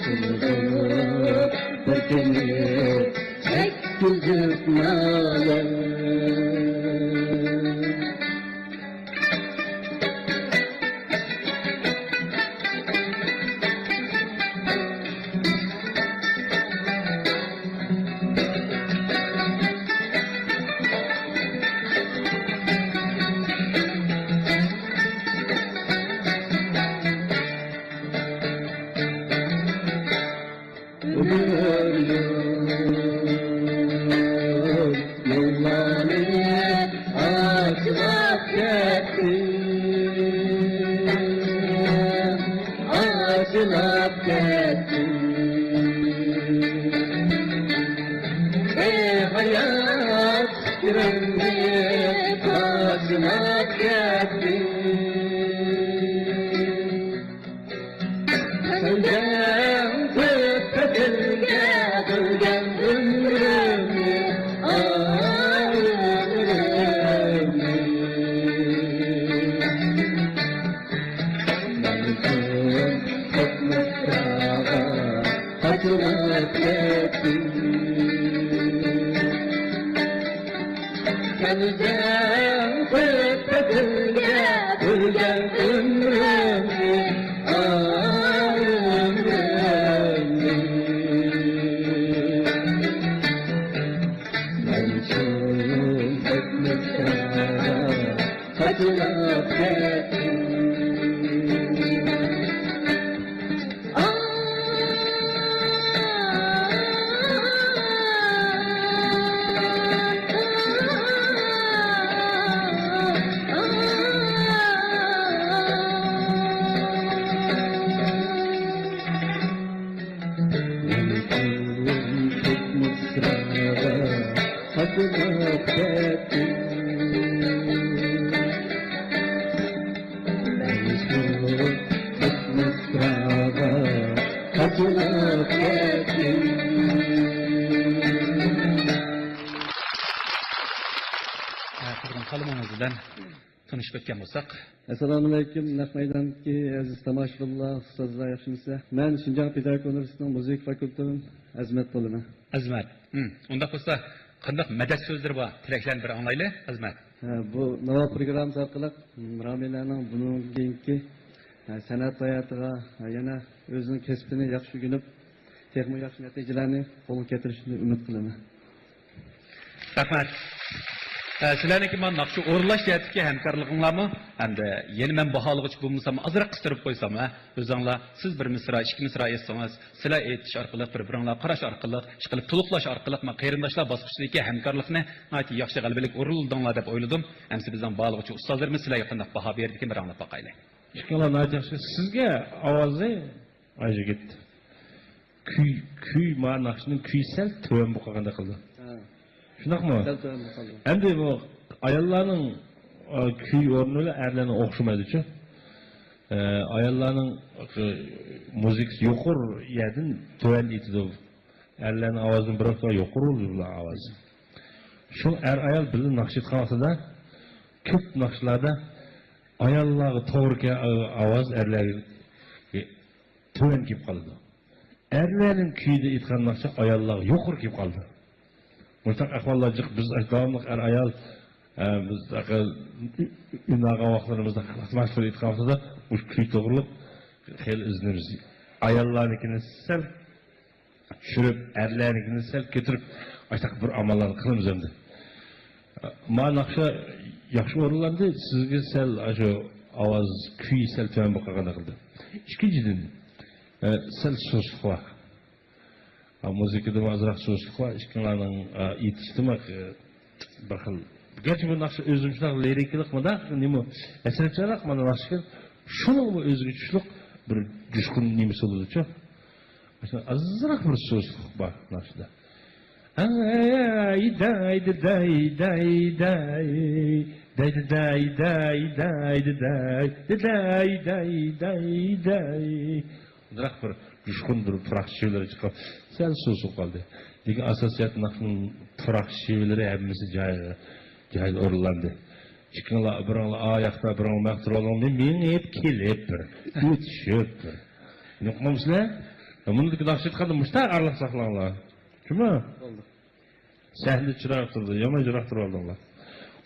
سۇنۇپ بىر كۈنى چەككۈزۈپ نالەم. ئۆمۈر يول، يوللارنى ئاچىلاپ كەتتىڭ، ئاچىلاپ كەتتىڭ. ئەي ھايات، پىكرىمنى تاشلاپ كەتتىڭ. سەندەك بىر پەسىلگە بۆلگەن ئۆمرۈمنى، ئۆزۈڭ قىلىپ بەدەلگە بۆلگەن ئۆمرۈمنى، ئۆمرۈمنى. مەن شۇ بەك مىسراغا قاچىلاپ كەتتىم. قىزغىن قەلىمىڭىز بىلەن تونۇشۇپ ئۆتكەن بولساق. ئەسسالامۇئەلەيكۇم، نەق مەيداندىكى ئەزىز تاماشىبىنلار، ئۇستازلار، ياخشىمۇسىلەر؟ مەن شىنجاڭ پېداگوگىكا ئۇنىۋېرسىتېتىنىڭ مۇزىكا فاكۇلتېتىدىن ئەزمەت بولىمەن. ئەزمەت. ھىم. ئۇنداق بولسا، قانداق مەدەت سۆزلىرى بار؟ تىلەكلەرنى بىر ئاڭلايلى، ئەزمەت. ھە، بۇ ناۋا پروگراممىسى ئارقىلىق، ھىم، رامىلەنىڭ بۇنىڭ كېيىنكى، ھە، سەنئەت ھاياتىغا، ھە، يەنە ئۆزىنىڭ كەسپىنى ياخشى ئۆگىنىپ، تېخىمۇ ياخشى نەتىجىلەرنى قولغا كەلتۈرۈشىنى ئۈمىد قىلىمەن. رەھمەت. ئە، سىلەرنىڭكى مانا ناخشا ئورۇنلاش جەھەتتىكى ھەمكارلىقىڭلارمۇ ھەمدە يەنە مەن باھالىغۇچى بولمىسام ئازراق قىستۇرۇپ قويسام، ھە، ئۆزۈڭلار سىز بىر مىسرا، ئىككى مىسرا ئېيتسىڭىز، سىلەر ئېيتىش ئارقىلىق، بىر-بىرىڭلارغا قاراش ئارقىلىق، ئىشقىلىپ تولۇقلاش ئارقىلىق، مانا قېرىنداشلار باسقۇچىدىكى ھەمكارلىقنى ناھايىتى ياخشى غەلىبىلىك ئورۇنلىدىڭلار دەپ ئويلىدىم. ئەمسە بىزنىڭ باھالىغۇچى ئۇستازلىرىمىز سىلەرگە قانداق باھا بېرىدىكىن، بىر ئاڭلاپ باقايلى. ئىككىڭلار ناھايىتى ياخشى. سىزگە ئاۋازى ئايجىگىت. كۈي، كۈي، ما ناخشىنىڭ كۈيى سەل تۆۋەن بولۇپ قالغاندەك قىلدى. ھە. شۇنداقمۇ؟ سەل تۆۋەن بولۇپ قالدى. ئەمدى بۇ ئاياللارنىڭ، ئا، كۈي ئورنى بىلەن ئەرلەرنىڭ ئوخشىمايدۇچۇ. ئە، ئاياللارنىڭ، ئە، مۇزىكىسى يۇقىرى يەردىن تۆۋەن ئېيتىدۇ. ئەرلەرنىڭ ئاۋازىدىن بىر ئوقتا يۇقىرى بولىدۇ بۇلار ئاۋازى. شۇ ئەر ئايال بىللە ناخشا ئېيتقان ۋاقتىدا كۆپ ناخشىلاردا ئاياللارغا توغرا كەلگەن ئاۋاز ئەرلەرگە تۆۋەن كېلىپ قالىدۇ. ئەرلەرنىڭ كۈيىدە ئېيتقان ناخشا ئاياللارغا يۇقىرى كېلىپ قالىدۇ. مۇشۇنداق ئەھۋاللار جىق. بىز داۋاملىق ئەر-ئايال، ئە، بىز ئۈن ئالغان ۋاقىتلىرىمىزدا، خىزمەتلەر ئېيتقان ۋاقتىدا مۇشۇ كۈي توغرۇلۇق خېلى ئىزدىنىمىز. ئاياللارنىڭكىنى سەل چۈشۈرۈپ، ئەرلەرنىڭكىنى سەل كۆتۈرۈپ، ئاشۇنداق بىر ئاماللارنى قىلىمىز ئەمدى. ما ناخشا ياخشى ئورۇنلاندى، سىزگە سەل ئاشۇ ئاۋاز كۈيى سەل تۆۋەن بولۇپ قالغاندەك قىلدى. ئىككىنچىدىن، ئە، سەل سۇسلۇق بار. ئا، مۇزىكىدىمۇ ئازراق سۇسلۇق بار، ئىككىڭلارنىڭ، ئا، ئېيتىشتىمۇ، ئە، بىر خىل. گەرچە بۇ ناخشا ئۆزىمۇ شۇنداق لىرىكىلىق، مۇنداق نېمە، ھەسرەتچانراق مانا ناخشا ئىكەن، شۇنىڭمۇ ئۆزىگە چۈشلۈك بىر جۇشقۇن نېمىسى بولىدۇچۇ. ئاشۇ ئازراق بىر سۇسلۇق بار ناخشىدا. ئاي، داي، داي، داي، داي، داي، داي، داي، داي، داي، داي، داي، داي، داي، داي. بىراق بىر جۇشقۇن بىر پۇراق شېۋىلىرى چىقىپ، سەل سۇسۇپ قالدى. لېكىن ئاساسىيەتتە ناخشىنىڭ پۇراق شېۋىلىرى ھەممىسى جايىدا، جايىدا ئورۇنلاندى. ئىككىڭلار، بىرىڭلار ئا ياقتا، بىرىڭلار ما ياقتا تۇرۇۋالغان، مېڭىپ كېلىپ بىر، ئۆتۈشۈپ بىر. ئۇقمامسىلەر؟ مۇندىكى ناخشا ئېيتقاندا مۇشۇنداق ئارىلىق ساقلاڭلار. شۇمۇ؟ بولدى. سەھنىدە چىرايلىق تۇردى، يامان يىراق تۇرۇۋالدىڭلار.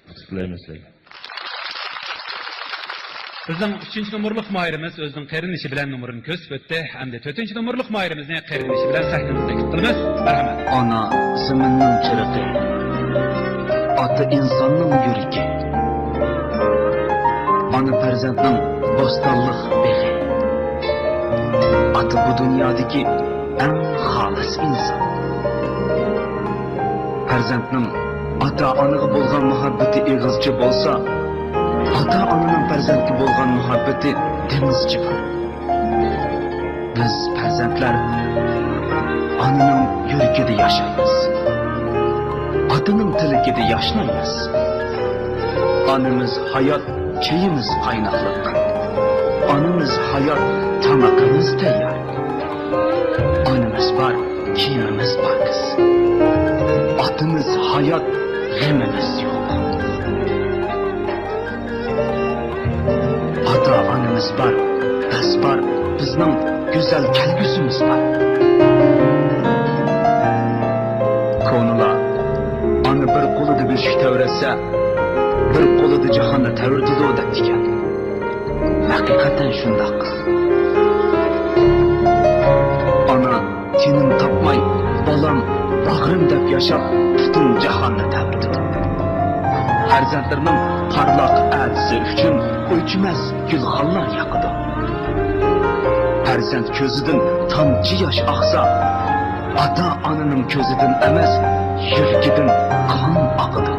ئۇتۇق تىلەيمەن سىلەرگە. بىزنىڭ ئۈچىنچى نومۇرلۇق ماھىرىمىز ئۆزىنىڭ قېرىندىشى بىلەن نومۇرىنى كۆرسىتىپ ئۆتتى. ئەمدى تۆتىنچى نومۇرلۇق ماھىرىمىزنى قېرىندىشى بىلەن سەھنىمىزگە تەكلىپ قىلىمىز. مەرھەمەت. ئانا زېمىننىڭ چېرىقى، ئاتا ئىنساننىڭ يۈرىكى، ئانا پەرزەنتنىڭ بوستانلىق بېغى، ئاتا بۇ دۇنيادىكى ئەڭ خالىس ئىنسان. پەرزەنتنىڭ ئاتا-ئانىغا بولغان مۇھەببىتى ئېغىزچە بولسا، ئاتا-ئانىنىڭ پەرزەنتكە بولغان مۇھەببىتى دېڭىزچە بار. بىز پەرزەنتلەر ئانىنىڭ يۈرىكىدە ياشايمىز. ئاتىنىڭ تىلىكىدە ياشنايمىز. ئانىمىز ھايات، چېيىمىز قايناقلىق. ئانىمىز ھايات، تامىقىمىز تەييار. ئانىمىز بار، كىيىمىمىز پاكىز. ئاتىمىز ھايات، غېمىمىز يوق. ئاتا-ئانىمىز بار، بەس بار، بىزنىڭ گۈزەل كەلگۈسىمىز بار. كونىلار، ئانا بىر قولىدا بۆشۈك تەۋرەتسە، بىر قولىدا جاھاننى تەۋرىتىدۇ دەپتىكەن. ھەقىقەتەن شۇنداق. ئانا تىنىم تاپماي، بالام، باغرىم دەپ ياشاپ، پۈتۈن جاھاننى تەۋرىتىدۇ. پەرزەنتلىرىنىڭ پارلاق ئەتىسى ئۈچۈن ئۆچمەس گۈلخانلار ياقىدۇ. پەرزەنت كۆزىدىن تامچە ياش ئاقسا، ئاتا-ئانىنىڭ كۆزىدىن ئەمەس، يۈرىكىدىن قان ئاقىدۇ.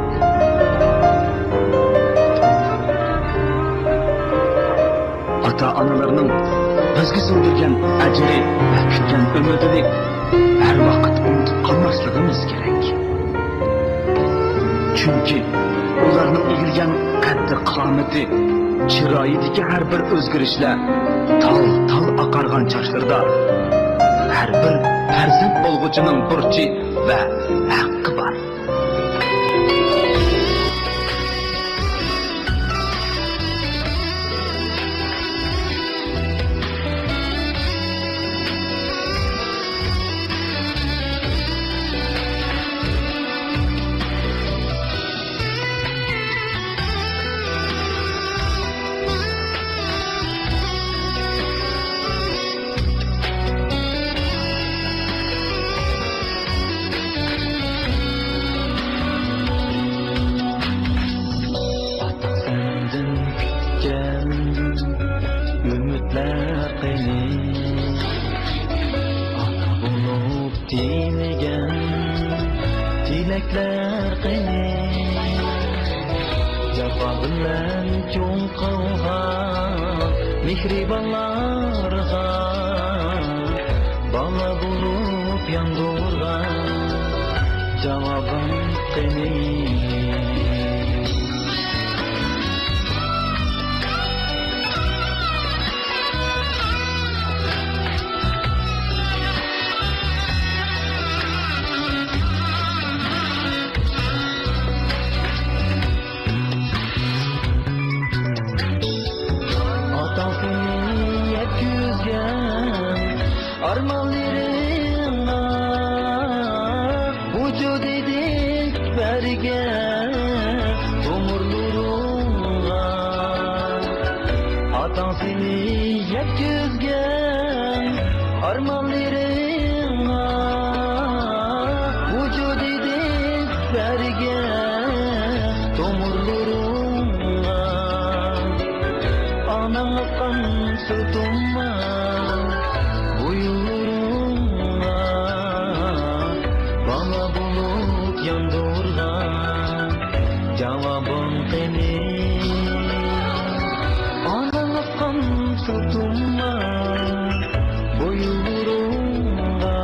ئاتا-ئانىلارنىڭ بىزگە سىڭدۈرگەن ئەجرى ۋە كۈتكەن ئۈمىدىنى ھەر ۋاقىت ئۇنتۇپ قالماسلىقىمىز كېرەك. چۈنكى ئۇلارنىڭ ئىگىلىگەن قەددى-قامىتى، چىرايىدىكى ھەر بىر ئۆزگىرىشلەر تال-تال ئاقارغان چاچلىرىدا ھەر بىر پەرزەنت بولغۇچىنىڭ بۇرچى ۋە ھەققى بار. ئاتا سەندىن كۈتكەن ئۈمىدلەر قېنى؟ ئانا بولۇپ تىلىگەن تىلەكلەر قېنى؟ جاپا بىلەن چوڭ قىلغان مېھرىبانلارغا بالا بولۇپ ياندۇرغان جاۋابىڭ قېنى؟ ئاتاڭ سېنى يەتكۈزگەن ئارمانلىرىڭغا، ۋۇجۇدىدىن بەرگەن تومۇرلىرىڭغا. ئاتاڭ سېنى يەتكۈزگەن ئارمانلىرىڭغا، ۋۇجۇدىدىن بەرگەن تومۇرلىرىڭغا. ئاناڭ ئاققان سۇ تۇمار بويۇنلىرىڭغا، بالا بولۇپ ياندۇرغان جاۋابىڭ قېنى؟ ئاناڭ ئاققان سۇ تۇمار بويۇنلىرىڭغا،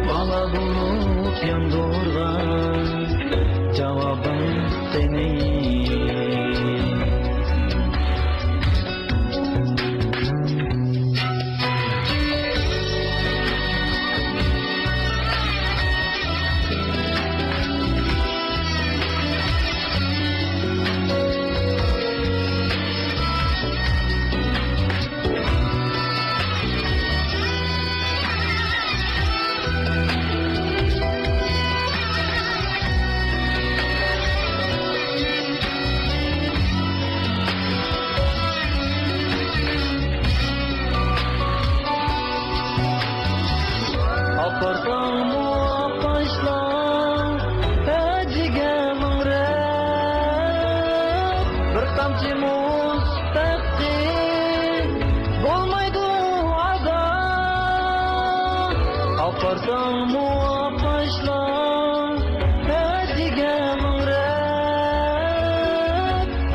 بالا بولۇپ ياندۇرغان جاۋابىڭ قېنى؟ ئاپارساڭمۇ ئاقاشلار ھەجىگە مىڭرەپ، بىر تامچە مۇز تەققى بولمايدۇ ئادا. ئاپارساڭمۇ ئاقاشلار ھەجىگە مىڭرەپ،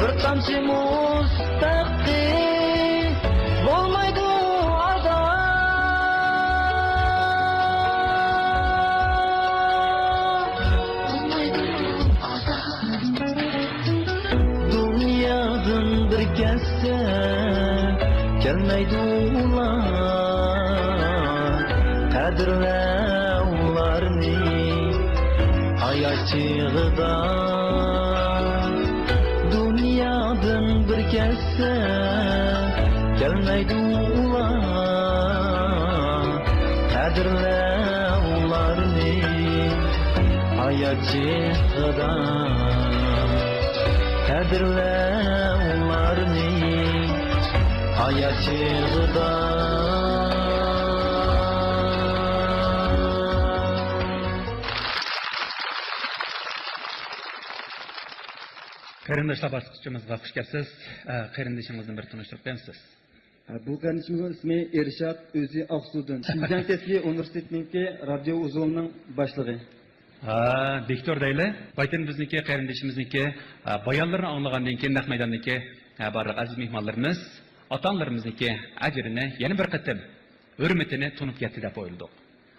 بىر تامچە مۇز تەققى بولمايدۇ ئادا. دۇنيادىن بىر كەتسە، كەلمەيدۇ ئۇلار. قەدىرلە ئۇلارنى ھايات چېغىدا. دۇنيادىن بىر كەتسە، كەلمەيدۇ ئۇلار. قەدىرلە ئۇلارنى ھايات چېغىدا. قەدىرلە ئۇلارنى ھايات چېغىدا. قېرىنداشلار، باسقۇچىمىزغا خۇش كەپسىز. ئە، قېرىندىشىڭىزنى بىر تونۇشتۇرۇپ بەرمىسىز؟ ئە، بۇ قېرىندىشىمىزنىڭ ئىسمى ئىرشات، ئۆزى ئاقسۇدىن. شىنجاڭ تېخنىكا ئۇنىۋېرسىتېتىنىڭكى رادىيو ئۇزۇلىنىڭ باشلىقى. ھا، دىكتور دەيلى. بايتىن بىزنىڭكى قېرىندىشىمىزنىڭكى، ھا، بايانلىرىنى ئاڭلىغاندىن كېيىن، نەق مەيداندىكى، ھا، بارلىق ئەزىز مېھمانلىرىمىز، ئاتا-ئانىلىرىمىزنىڭكى ئەجرىنى يەنە بىر قېتىم ھۆرمىتىنى تونۇپ يەتتى دەپ ئويلىدۇق.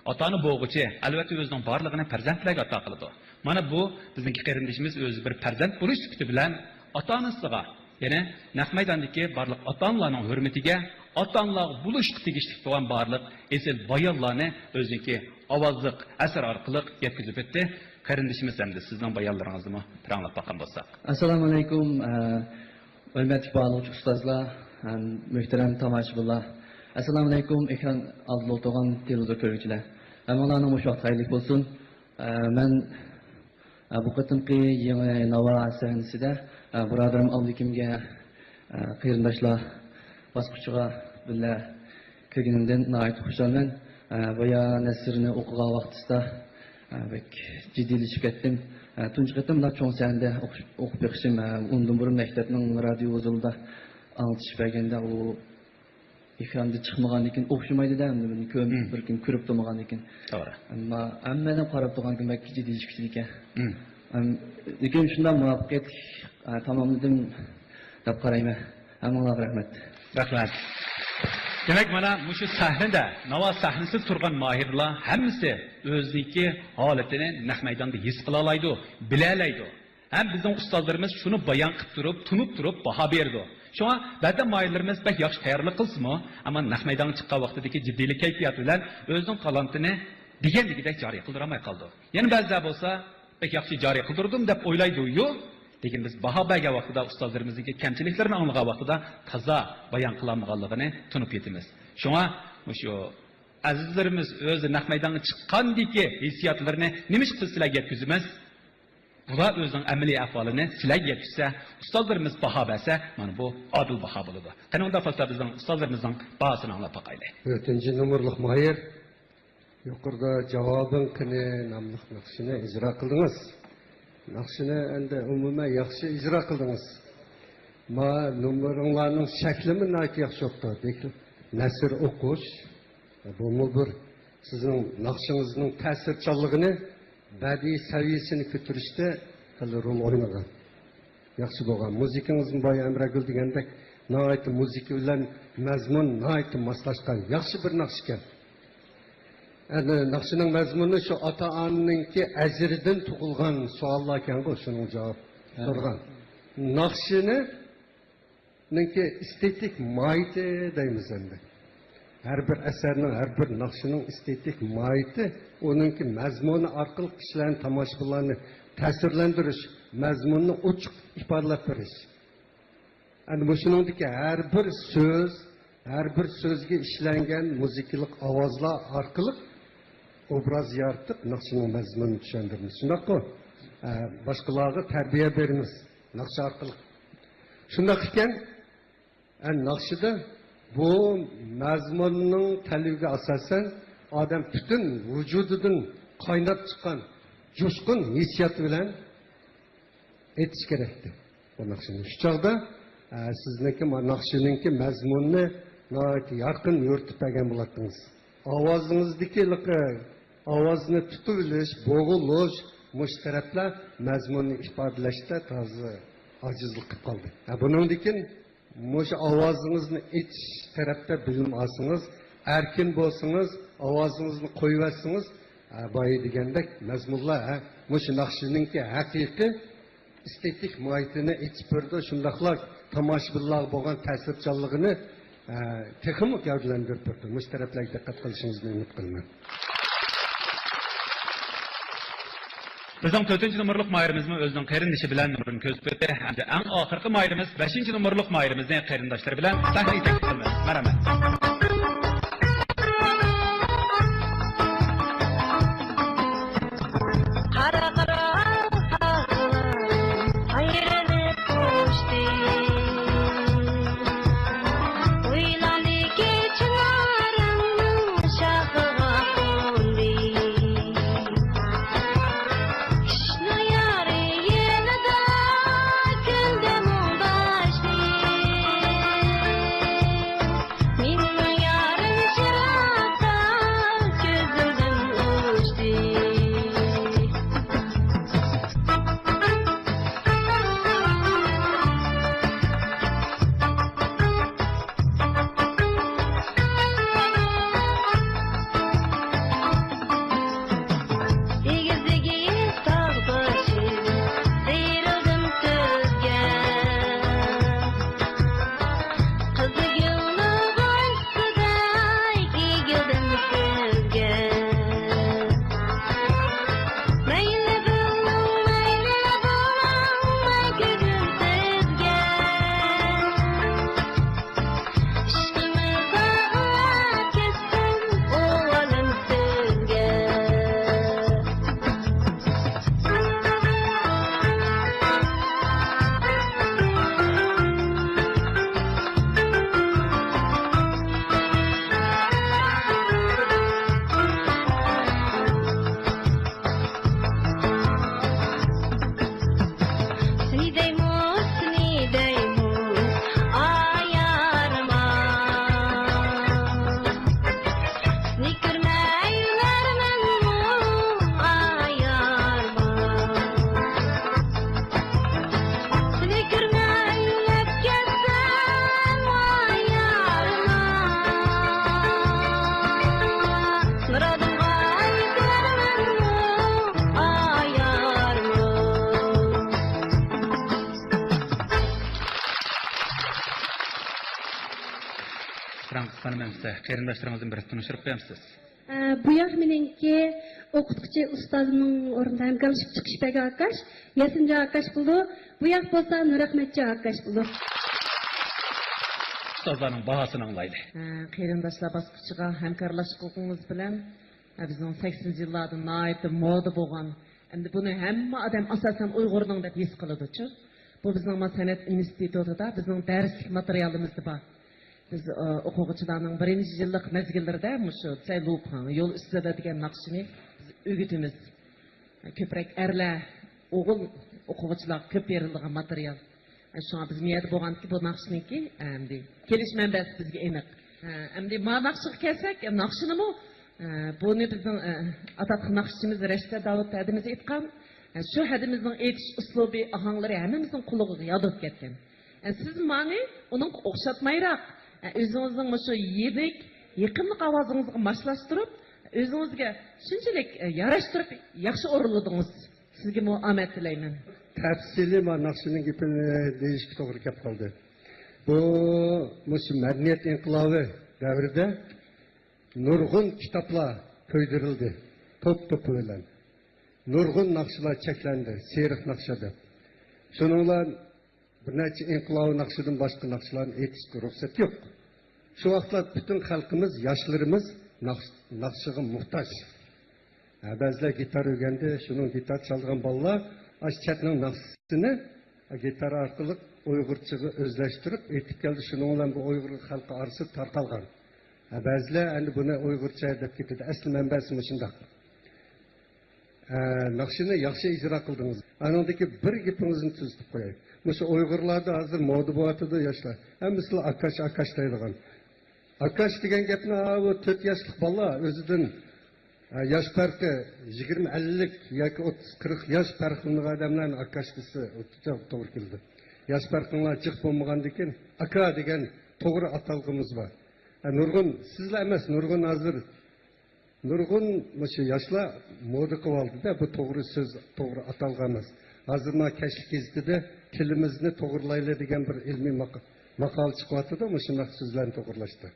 ئاتا-ئانا بولغۇچى، ئەلۋەتتە، ئۆزىنىڭ بارلىقىنى پەرزەنتلەرگە ئاتا قىلىدۇ. مانا بۇ بىزنىڭكى قېرىندىشىمىز ئۆزى بىر پەرزەنت بولۇش سۈپىتى بىلەن ئاتا-ئانىسىغا، يەنى نەق مەيداندىكى بارلىق ئاتا-ئانىلارنىڭ ھۆرمىتىگە، ئاتا-ئانىلارغا بولۇشقا تېگىشلىك بولغان بارلىق ئېسىل بايانلارنى ئۆزىنىڭكى ئاۋازلىق ئەسەر ئارقىلىق يەتكۈزۈپ ئۆتتى. قېرىندىشىمىز، ئەمدى سىزنىڭ بايانلىرىڭىزنىمۇ بىر ئاڭلاپ باققان بولساق. ئەسسالامۇ ئەلەيكۇم. ئە، ھۆرمەتلىك بارلىققۇچى ئۇستازلار ھەم مۆھتەرەم تاماشىبىنلار. ئەسسالامۇ ئەلەيكۇم، ئېكران ئالدىدا ئولتۇرغان تېلېۋىزور كۆرگۈچىلەر. ھەممىڭلارنىڭ مۇشۇ ۋاقتى خەيرلىك بولسۇن. ئە، مەن، ئە، بۇ قېتىمقى يېڭى ناۋا سەھنىسىدە، ئە، بۇرادىرىم ئابلىكىمگە، ئە، قېرىنداشلار باسقۇچىغا بىللە كىرگىنىمدىن ناھايىتى خۇشالمەن. ئە، بايا نەسرنى ئوقۇغان ۋاقتىسىدا، ئە، بەك جىددىيلىشىپ كەتتىم. ئە، تۇنجى قېتىم مۇنداق چوڭ سەھنىدە ئوقۇش-، ئوقۇپ بېقىشىم، ئە، ئۇندىن بۇرۇن مەكتەپنىڭ رادىيو ئۇزۇلىدا ئاڭلىتىش بەرگەندە، ئۇ ئېكراندا چىقمىغاندىكىن ئوخشىمايدۇ-دە، ئەمدى بۇنى كۆرۈپ، مم. بىر كۈن كۆرۈپ تۇرمىغاندىكىن. توغرا. ئەمما ھەممە ئادەم قاراپ تۇرغاندىكىن بەك جىددىيلىشىپ كېتىدىكەن. مم. ئەم، لېكىن شۇنداق مۇۋەپپەقىيەتلىك، ئە، تاماملىدىم دەپ قارايمەن. ھەممىڭلارغا رەھمەت. رەھمەت. دېمەك، مانا مۇشۇ سەھنىدە، ناۋا سەھنىسىدە تۇرغان ماھىرلار ھەممىسى ئۆزىنىڭكى ھالىتىنى نەق مەيداندا ھېس قىلالايدۇ، بىلەلەيدۇ. ھەم بىزنىڭ ئۇستازلىرىمىز شۇنى بايان قىلىپ تۇرۇپ، تونۇپ تۇرۇپ باھا بېرىدۇ. شۇڭا بەزى ماھىرلىرىمىز بەك ياخشى تەييارلىق قىلسىمۇ، ئەمما نەق مەيدانغا چىققان ۋاقتىدىكى جىددىيلىك كەيپىياتى بىلەن ئۆزىنىڭ تالانتىنى دېگەندىكىدەك جارى قىلدۇرالماي قالىدۇ. يەنە بەزىلەر بولسا، بەك ياخشى جارى قىلدۇردۇم دەپ ئويلايدۇ-يۇ، لېكىن بىز باھا بەرگەن ۋاقتىدا، ئۇستازلىرىمىزنىڭكى كەمچىلىكلىرىنى ئاڭلىغان ۋاقتىدا تازا بايان قىلالمىغانلىقىنى تونۇپ يېتىمىز. شۇڭا مۇشۇ ئەزىزلىرىمىز ئۆزى نەق مەيدانغا چىققاندىكى ھېسسىياتلىرىنى نېمىشقا بىز سىلەرگە يەتكۈزىمىز؟ بۇلار ئۆزىنىڭ ئەمەلىي ئەھۋالىنى سىلەرگە يەتكۈزسە، ئۇستازلىرىمىز باھا بەرسە، مانا بۇ ئادىل باھا بولىدۇ. قېنى ئۇنداق بولسا بىزنىڭ ئۇستازلىرىمىزنىڭ باھاسىنى ئاڭلاپ باقايلى. تۆتىنچى نومۇرلۇق ماھىر، يۇقىرىدا جاۋابىڭ قېنى ناملىق ناخشىنى ئىجرا قىلدىڭىز. ناخشىنى ئەمدى ئومۇمەن ياخشى ئىجرا قىلدىڭىز. ما نومۇرۇڭلارنىڭ شەكلىمۇ ناھايىتى ياخشى بوپتۇ. بەك نەسر ئوقۇش، بۇمۇ بىر سىزنىڭ ناخشىڭىزنىڭ تەسىرچانلىقىنى، بەدىئىي سەۋىيەسىنى كۆتۈرۈشتە خېلى رول ئوينىغان. ياخشى بولغان. مۇزىكىڭىزمۇ بايا ئەمرەگۈل دېگەندەك ناھايىتى مۇزىكا بىلەن مەزمۇن ناھايىتى ماسلاشقان. ياخشى بىر ناخشىكەن. ئەنە ناخشىنىڭ مەزمۇنى شۇ ئاتا-ئانىنىڭكى ئەجرىدىن تۇغۇلغان سوئاللاركەنغۇ، شۇنىڭ جاۋاب ھە. سورىغان. ناخشىنى نىڭكى ئېستېتىك ماھىيىتى دەيمىز ئەمدى. ھەر بىر ئەسەرنىڭ، ھەر بىر ناخشىنىڭ ئېستېتىك ماھىيىتى، ئۇنىڭكى مەزمۇنى ئارقىلىق كىشىلەرنى، تاماشىبىنلارنى تەسىرلەندۈرۈش، مەزمۇننى ئوچۇق ئىپادىلەپ بېرىش. ئەنە مۇشۇنىڭدىكى ھەر بىر سۆز، ھەر بىر سۆزگە ئىشلەنگەن مۇزىكىلىق ئاۋازلار ئارقىلىق ئوبراز يارىتىپ، ناخشىنىڭ مەزمۇنىنى چۈشەندۈرىمىز. شۇنداققۇ؟ ئە، باشقىلارغا تەربىيە بېرىمىز ناخشا ئارقىلىق. شۇنداق ئىكەن، ئە، ناخشىدا بۇ مەزمۇننىڭ تەلىپىگە ئاساسەن، ئادەم پۈتۈن ۋۇجۇدىدىن قايناپ چىققان جۇشقۇن ھېسسىيات بىلەن ئېيتىش كېرەكتى بۇ ناخشىنى. شۇ چاغدا، ئە، سىزنىڭكى ما-، ناخشىنىڭكى مەزمۇنىنى ناھايىتى يارقىن يورۇتۇپ بەرگەن بولاتتىڭىز. ئاۋازىڭىزدىكى لىقى-، ئاۋازنى تۇتۇۋېلىش، بوغۇلۇش، مۇشۇ تەرەپلەر مەزمۇننى ئىپادىلەشتە تازا ئاجىزلىق قىلىپ قالدى. ھە، بۇنىڭدىن كېيىن مۇشۇ ئاۋازىڭىزنى ئېچىش تەرەپتە بىلىم ئالسىڭىز، ئەركىن بولسىڭىز، ئاۋازىڭىزنى قويۇۋەتسىڭىز، ھە، بايا دېگەندەك مەزمۇنلار، ھە، مۇشۇ ناخشىنىڭكى ھەقىقىي ئېستېتىك ماھىيىتىنى ئېچىپ بېرىدۇ، شۇنداقلا تاماشىبىنلارغا بولغان تەسىرچانلىقىنى، ئە، تېخىمۇ گەۋدىلەندۈرۈپ بېرىدۇ. مۇشۇ تەرەپلەرگە دىققەت قىلىشىڭىزنى ئۈمىد قىلىمەن. بىزنىڭ تۆتىنچى نومۇرلۇق ماھىرىمىزمۇ ئۆزىنىڭ قېرىندىشى بىلەن نومۇرىنى كۆرسىتىپ ئۆتتى. ئەمدى ئەڭ ئاخىرقى ماھىرىمىز، بەشىنچى نومۇرلۇق ماھىرىمىزنى قېرىنداشلىرى بىلەن سەھنىگە تەكلىپ قىلىمىز. مەرھەمەت. قارا قارا تاغلار، ھايرىنىپ قاراڭ، قىزغىنىم ئەمىسە، قېرىنداشلىرىڭىزدىن بىرسى تونۇشتۇرۇپ قويامسىز؟ ئە، بۇ ياق مېنىڭكى ئوقۇتقۇچى ئۇستازىمنىڭ ئورنىدا ھەمكارلىشىپ چىقىش بەگ ئاكاش، ياسىنجان ئاكاش بولىدۇ. بۇ ياق بولسا نۇرئەخمەتجان ئاكاش بولىدۇ. ئۇستازلارنىڭ باھاسىنى ئاڭلايلى. ئە، قېرىنداشلار باسقۇچىغا ھەمكارلاشقىنىڭىز بىلەن، ئە، بىزنىڭ سەكسىنىنچى يىللاردىن ناھايىتى مودا بولغان، ئەمدى بۇنى ھەممە ئادەم ئاساسەن ئۇيغۇرنىڭ دەپ ھېس قىلىدۇچۇ. بۇ بىزنىڭ ما سەنئەت ئىنستىتۇتىدا بىزنىڭ دەرسلىك ماتېرىيالىمىزدا بار. بىز، ئە، ئوقۇغۇچىلارنىڭ بىرىنچى يىللىق مەزگىللىرىدە مۇشۇ سەيلۇخاڭ يول ئۈستىدە دېگەن ناخشىنى بىز ئۆگىتىمىز. كۆپرەك ئەرلەر، ئوغۇل ئوقۇغۇچىلارغا كۆپ بېرىلىدىغان ماتېرىيال. شۇڭا بىز مۇ يەردە بولغاندىكىن بۇ ناخشىنىڭكى، ئەمدى كېلىش مەنبەسى بىزگە ئېنىق. ئەمدى ما ناخشىغا كەلسەك، ناخشىنىمۇ، بۇنى بىزنىڭ، ئاتاقلىق ناخشىچىمىز رەشىدە داۋۇت ھەدىمىز ئېيتقان. شۇ ھەدىمىزنىڭ ئېيتىش ئۇسلۇبى، ئاھاڭلىرى ھەممىمىزنىڭ قۇلىقىغا يادىغا كەتكەن. سىز مانى ئۇنىڭغا ئوخشاتمايراق، ئۆزىڭىزنىڭ مۇشۇ يېنىك، يېقىملىق ئاۋازىڭىزغا ماسلاشتۇرۇپ، ئۆزىڭىزگە شۇنچىلىك، ياراشتۇرۇپ ياخشى ئورۇنلىدىڭىز. سىزگىمۇ ئامەت تىلەيمەن. تەپسىلىي ما ناخشىنىڭ گېپىنى دېيىشكە توغرا كەپ قالدى. بۇ، مۇشۇ مەدەنىيەت ئىنقىلابى دەۋرىدە نۇرغۇن كىتابلار كۆيدۈرۈلدى. توپ-توپى بىلەن. نۇرغۇن ناخشىلار چەكلەندى، سېرىق ناخشا دەپ. شۇنىڭ بىلەن بىر نەچچە ئىنقىلابىي ناخشىدىن باشقا ناخشىلارنى ئېيتىشقا رۇخسەت يوق. شۇ ۋاقىتلار پۈتۈن خەلقىمىز، ياشلىرىمىز ناخش-، ناخشىغا موھتاج. ھە، بەزىلەر گىتار ئۆگەندى، شۇنىڭ گىتار چالىدىغان بالىلار ئاشۇ چەتنىڭ ناخشىسىنى گىتار ئارقىلىق ئۇيغۇرچىغا ئۆزلەشتۈرۈپ ئېيتىپ كەلدى. شۇنىڭ بىلەن بۇ ئۇيغۇر خەلقى ئارىسىدا تارقالغان. ھە، بەزىلەر ئەندى بۇنى ئۇيغۇرچە دەپ كېتىدۇ. ئەسلى مەنبەسى مۇشۇنداق. ئە، ناخشىنى ياخشى ئىجرا قىلدىڭىز. ئانىڭدىكى بىر گېپىڭىزنى تۈزىتىپ قوياي. مۇشۇ ئۇيغۇرلاردا ھازىر مودا بولۇۋاتىدۇ ياشلار. ھەممىسىلا ئاكاش، ئاكاش دەيدىغان. ئاكاش دېگەن گەپنى، ھا، بۇ تۆت ياشلىق بالىلار ئۆزىدىن، ئە، ياش پەرقى يىگىرمە، ئەللىك ياكى ئوتتۇز، قىرىق ياش پەرقلىنىدىغان ئادەملەرنى ئاكاش دېسە توغرا كېلىدۇ. ياش پەرقىڭلار جىق بولمىغاندىكىن، ئاكا دېگەن توغرا ئاتالغۇمىز بار. ئە، نۇرغۇن، سىزلا ئەمەس، نۇرغۇن ھازىر نۇرغۇن مۇشۇ ياشلار مودا قىلىۋالدى-دە، بۇ توغرا سۆز، توغرا ئاتالغۇ ئەمەس. ھازىر مانا كەچلىك گېزىتىدە تىلىمىزنى توغرىلايلى دېگەن بىر ئىلمىي ماق-، ماقالە چىقىۋاتىدۇ، مۇشۇنداق سۆزلەرنى توغرىلاشتا.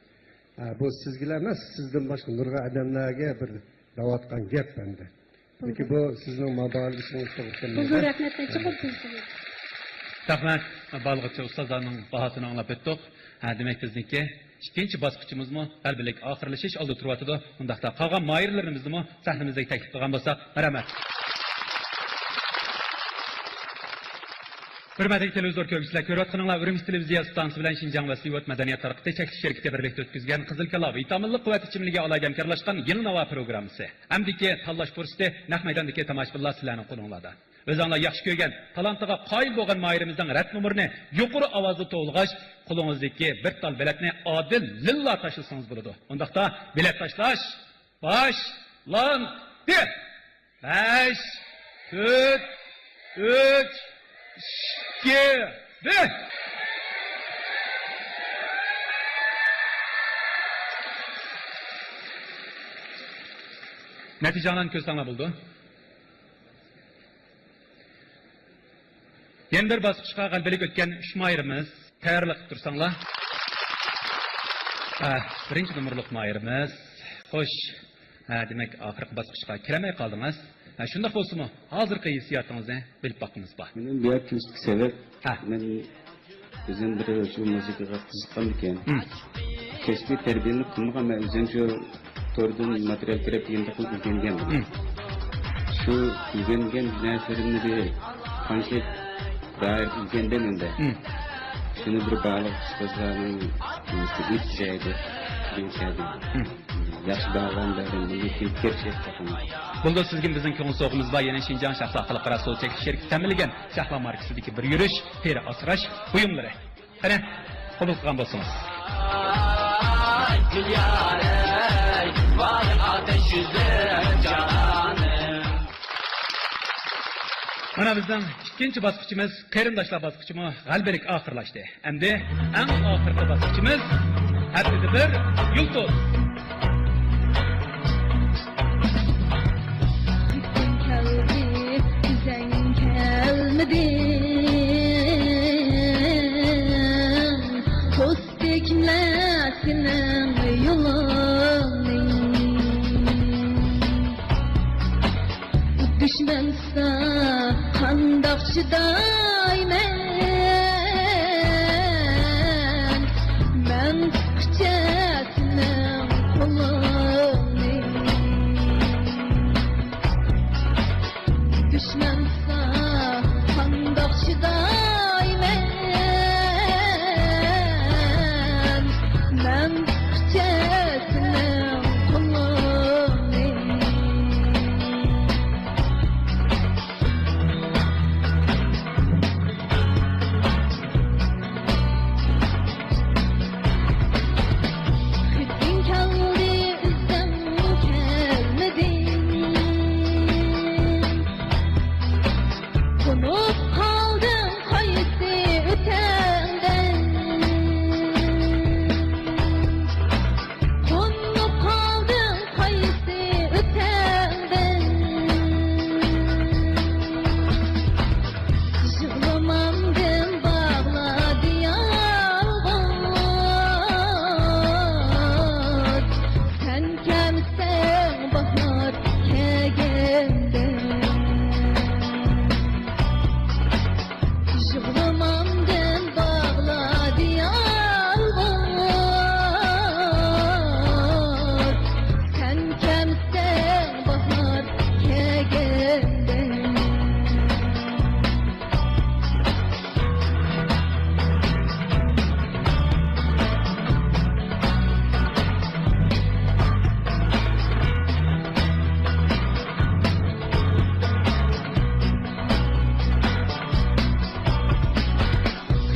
ھە، بۇ سىزگىلا ئەمەس، سىزدىن باشقا نۇرغۇن ئادەملەرگە بىر دەۋاتقان گەپ ئەمدى. لېكىن بۇ سىزنىڭ ماۋۇ ئىشىڭىز توغرا كەلمەيدۇ. بۇ زور رەھمەتنى چوقۇم سىزگە. رەھمەت. بارلىقىچە ئۇستازلارنىڭ باھاسىنى ئاڭلاپ ئۆتتۇق. ھە، دېمەك، بىزنىڭكى ئىككىنچى باسقۇچىمىزمۇ غەلىبىلىك ئاخىرلىشىش ئالدىدا تۇرۇۋاتىدۇ. ئۇنداقتا قالغان ماھىرلىرىمىزنىمۇ سەھنىمىزدىكى تەكلىپ قىلغان بولساق، مەرھەمەت. ھۆرمەتلىك تېلېۋىزور كۆرگۈچىلەر، كۆرۈۋاتقىنىڭلار ئۈرۈمچى تېلېۋىزىيە ئىستانسىسى بىلەن شىنجاڭ ۋەسلى ھۆكۈمەت مەدەنىيەت تارقىتىش چەكلىك شىركىتى بىرلىكتە ئۆتكۈزگەن قىزىل كالا ۋىتامىنلىق قۇۋۋەت ئىچىملىكى ئالاھىدە ھەمكارلاشقان يېڭى ناۋا پروگراممىسى. ئەمدىكى تاللاش پۇرسىتى نەق مەيداندىكى تاماشىبىنلار سىلەرنىڭ قولۇڭلاردا. ئۆزۈڭلار ياخشى كۆرگەن، تالانتىغا قايىل بولغان ماھىرىمىزنىڭ رەت نومۇرىنى يۇقىرى ئاۋازدا توۋلىغاچ، قولىڭىزدىكى بىر تال بېلەتنى ئادىل لىللا تاشلىسىڭىز بولىدۇ. ئۇنداقتا بېلەت تاشلاش باشلاندى! بەش، تۆت، ئۈچ، ئىككى، بىر! نەتىجەڭلارنى كۆرسەڭلار بولىدۇ. يەنە بىر باسقۇچقا غەلىبىلىك ئۆتكەن ئۈچ ماھىرىمىز، تەييارلىق قىلىپ تۇرساڭلار. ھە، بىرىنچى نومۇرلۇق ماھىرىمىز. خوش. ھە، دېمەك، ئاخىرقى باسقۇچقا كىرەلمەي قالدىڭىز. ھە، شۇنداق بولسىمۇ، ھازىرقى ھېسسىياتىڭىزنى بىلىپ باققىنىمىز بار. مېنىڭ بۇ يەرگە كېلىشتىكى سەۋەب، ھە. مەن ئۆزۈم بىر شۇ مۇزىكىغا قىزىققانىكەن. ھىم. كەسپىي تەربىيەنى قىلمىغان، مەن ئۆزۈم شۇ توردىن ماتېرىيال كۆرۈپ يېنىدا قىلىپ ئۆگەنگەن. ھىم. شۇ ئۆگەنگەن نەرسىلىرىمنى بىر قانچىلىك دائىر ئۆگەندىم ئەمدى. ھىم. شۇنى بىر بارلىق ئۇستازلارنىڭ نېمىسى ئۆتكۈزەيدى، بىلسەيدى. ھىم. ياخشى باھالارنى بەردىم، لېكىن كۆپ ئىشلەپ باقىمەن. بولىدۇ، سىزگە بىزنىڭ كۆڭۈل سوۋغىمىز بار، يەنى شىنجاڭ شەھلا خەلقئارا سودا چەكلىك شىركىتى تەمىنلىگەن شەھلا ماركىسىدىكى بىر يۈرۈش تېرە ئاسراش بۇيۇملىرى. قېنى، قوبۇل قىلغان بولسىڭىز. مانا بىزنىڭ ئىككىنچى باسقۇچىمىز، قېرىنداشلار باسقۇچىمۇ غەلىبىلىك ئاخىرلاشتى. ئەمدى ئەڭ ئاخىرقى باسقۇچىمىز، ھەپتىدە بىر يۇلتۇز. كەلدى، بىزەڭ كەلمىدى. پوستەكلەر سېنى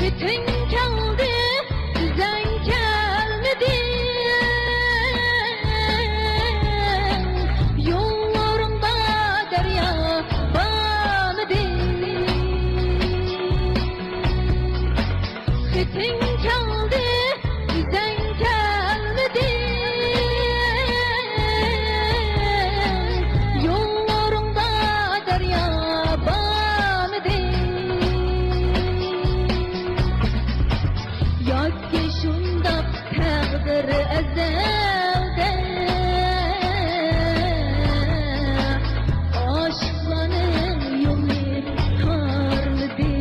خېتىڭ كەلدى، بىزەڭ كەلمىدىڭ. يوللىرىڭدا دەريا بارمىدى؟ خېتىڭ كەلدى، بىزەڭ كەلمىدىڭ. يوللىرىڭدا دەريا بارمىدى؟ ياكى شۇنداق تەقدىر ئەزەلدە ئاشىقلارنىڭ يولى تارمىدى؟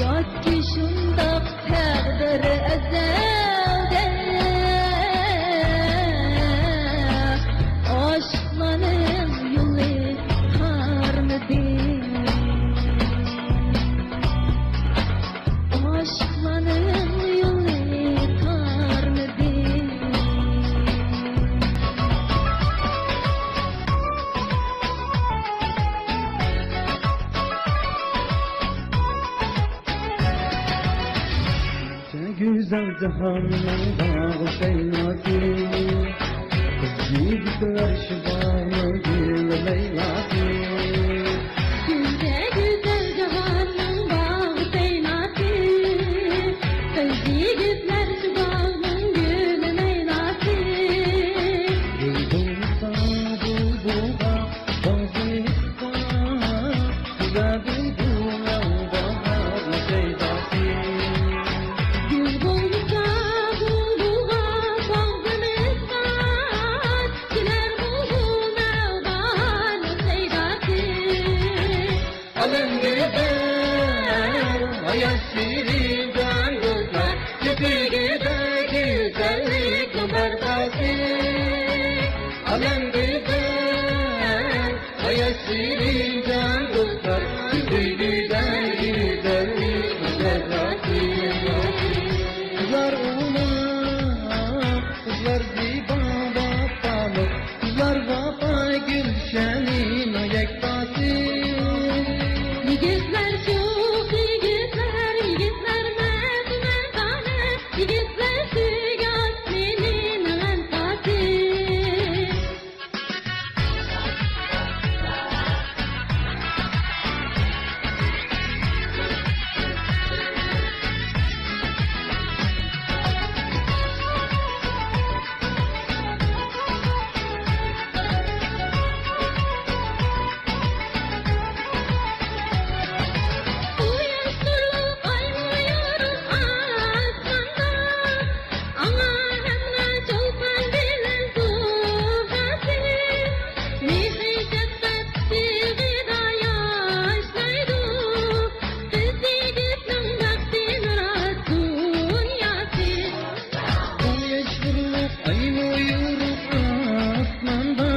ياكى شۇنداق تەقدىر ئەزەلدە ئاشىقلارنىڭ يولى تارمىدى؟ ئاشىقلارنىڭ يولى تارمىدى؟ گۈزەل جاھاننىڭ باغ سەيناسى، قىز يىگىتلەر شۇ باغنىڭ گۈلى لەيلاسى. گۈلدە گۈزەل جاھاننىڭ باغ سەيناسى، قىز يىگىتلەر شۇ باغنىڭ گۈلى لەيلاسى. گۈل بولسا بۇلبۇلغا، باغ سەيناسى، گۈزەل بۇلبۇلنىڭ باغ سەيناسى. گۈل بولسا بۇلبۇلغا، باغ سەيناسى، كېلەر بۇلبۇل باھارنىڭ سەيداسى. ئالەم گۈزەل، ھايات شېرىن جان دوستلار، كۆزىگىدە گۈزەللىكنىڭ بەرپاسى. ئالەم گۈزەل، ھايات شېرىن جان دوستلار، كۆزىگىدە گۈزەللىكنىڭ بەرپاسى. قىزلار ئۇلۇغ، قىزلار زىبا، ۋاپالىق، قىزلار ۋاپا گۈلشەنىنىڭ يەكتاسى. يىگىتلەر شوخ يىگىتلەر، يىگىتلەر مەست مەستانە، يىگىتلەر سۆيگۈ ئاسمىنىنىڭ ئەنقاسى. ئۇياش نۇرلۇق ئايمۇ يورۇق ئاسماندا، ئاڭا ھەمراھ چولپان بىلەن زۇھرەسى. مېھرى شەپقەت ئىشقىدا ياشنايدۇ، قىز يىگىتنىڭ بەختى مىراس دۇنياسى. ئۇياش نۇرلۇق ئايمۇ يورۇق ئاسماندا،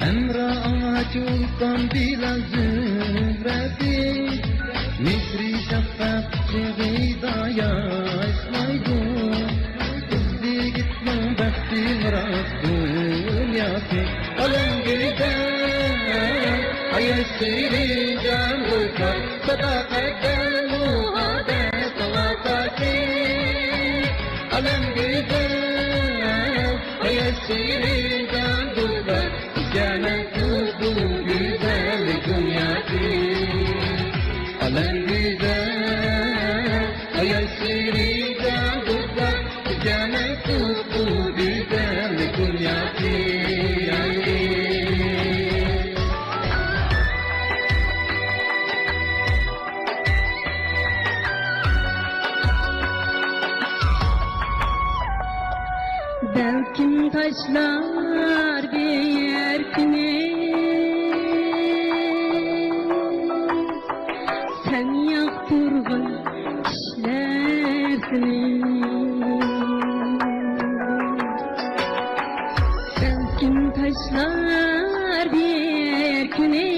ھەمراھ ئاڭا چولپان بىلەن زۇھرەسى. مېھرى شەپقەت ئىشقىدا ياشنايدۇ، قىز يىگىتنىڭ بەختى مىراس دۇنياسى. ئالەم گۈزەل، ھايات شېرىن جان دوستلار، ساداقەتتە مۇھەببەتنىڭ ئاساسى. ئالەم گۈزەل، ھايات شېرىن جان دوستلار، جەننەت بۇ گۈزەل دۇنياسى. ئالەم گۈزەل، ھايات شېرىن جان دوستلار، جەننەت بۇ گۈزەل دۇنياسى. بەلكىم تاشلار بىر كۈنى سەن ياقتۇرغان چۈشلەر سېنى. بەلكىم تاشلار بىر كۈنى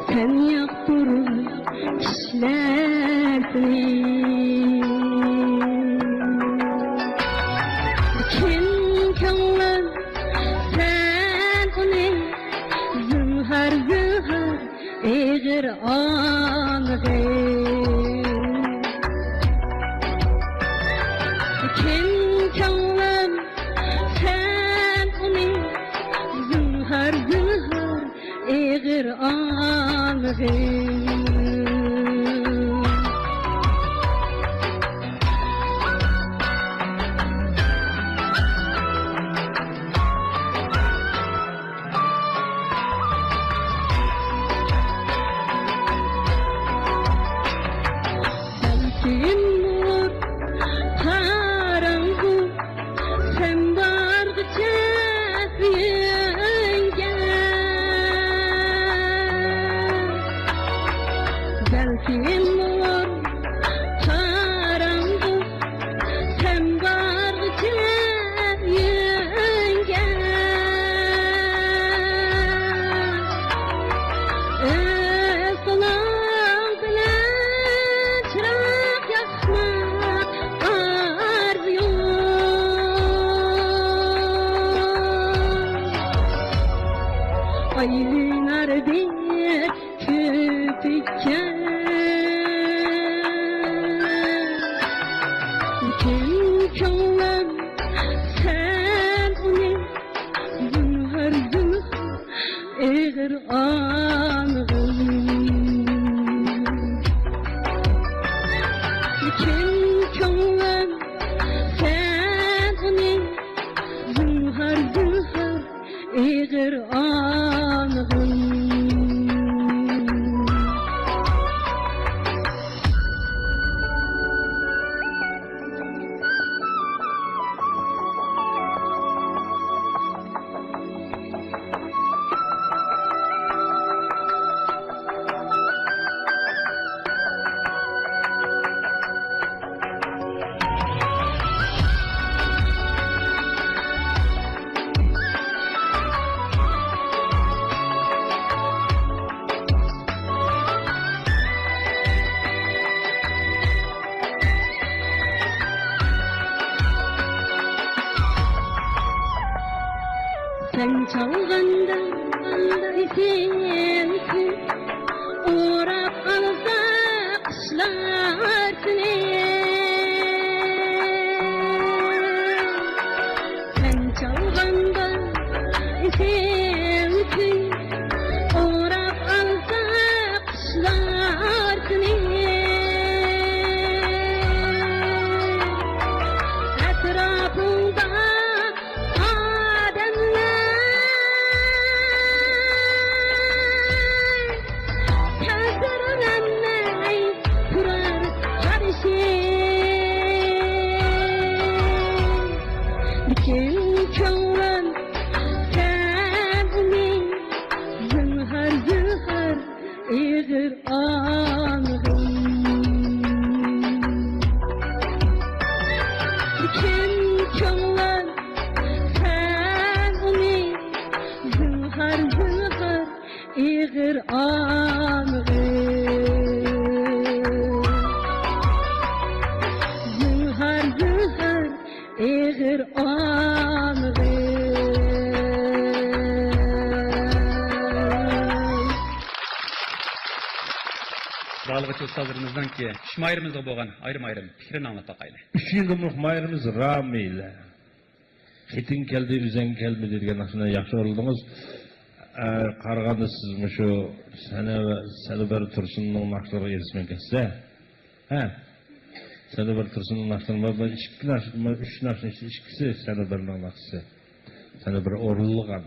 سەن ياقتۇرغان چۈشلەر سېنى. كىم كۆڭلۈم سەن ئۇنى ئېغىر ئاڭغىن. كىم كۆڭلۈم سەن ئۇنى زىنھار، زىنھار ئېغىر ئاڭغىن. بەلكىم نۇر قاراڭغۇ سەن بارغىچە ئۆيۈڭگە. بەلكىم نۇر قاراڭغۇ سەن بارغىچە ئۆيۈڭگە. ئۆز قولۇڭ بىلەن چىراغ ياقماق ئارزۇيۇڭ. ئايلىنار بىر كۆپۈككە. لېكىن كۆڭلۈم سەن ئۇنى زىنھار، زىنھار ئېغىر ئاڭغىن. لېكىن كۆڭلۈم سەن ئۇنى زىنھار، زىنھار ئېغىر ئاڭغىن. سەن چالغاندا ئېسىل كۈن ئوراپ ئالسا قۇشلار سېنى. سەن چالغاندا ئېسىل كۈن ئوراپ ئالسا قۇشلار سېنى. ئەتراپىڭدا ئادەملەر تەسىرلەنمەي تۇرار قارشى. لېكىن كۆڭلۈم سەن ئۇنى زىنھار، زىنھار ئېغىر ئاڭغىن. لېكىن كۆڭلۈم سەن ئۇنى زىنھار، زىنھار ئېغىر ئاڭغىن. زىنھار، زىنھار ئېغىر ئاڭغىن. زالغىچە ئۇستازلىرىمىزنىڭكى شۇ ماھىرىمىزغا بولغان ئايرىم-ئايرىم پىكرىنى ئاڭلاپ باقايلى. ئۈچىنچى قۇملۇق ماھىرىمىز رامىلە. خېتىڭ كەلدى، ئۆزۈڭگە كەلمىدى دېگەن ناخشىنى ياخشى ئورۇندىڭىز. ئە، قارىغاندا سىز مۇشۇ سەنە-، سەنۇبەر تۇرسۇننىڭ ناخشىلىرىغا ئېرىشمەي كەتسە. ھە؟ سەنۇبەر تۇرسۇننىڭ ناخشىلىرى، مانا ئىككى ناخشا، مانا ئۈچ ناخشىنىڭ ئىچىدە ئىككىسى سەنۇبەرنىڭ ناخشىسى. سەنۇبەر ئورۇنلىغان.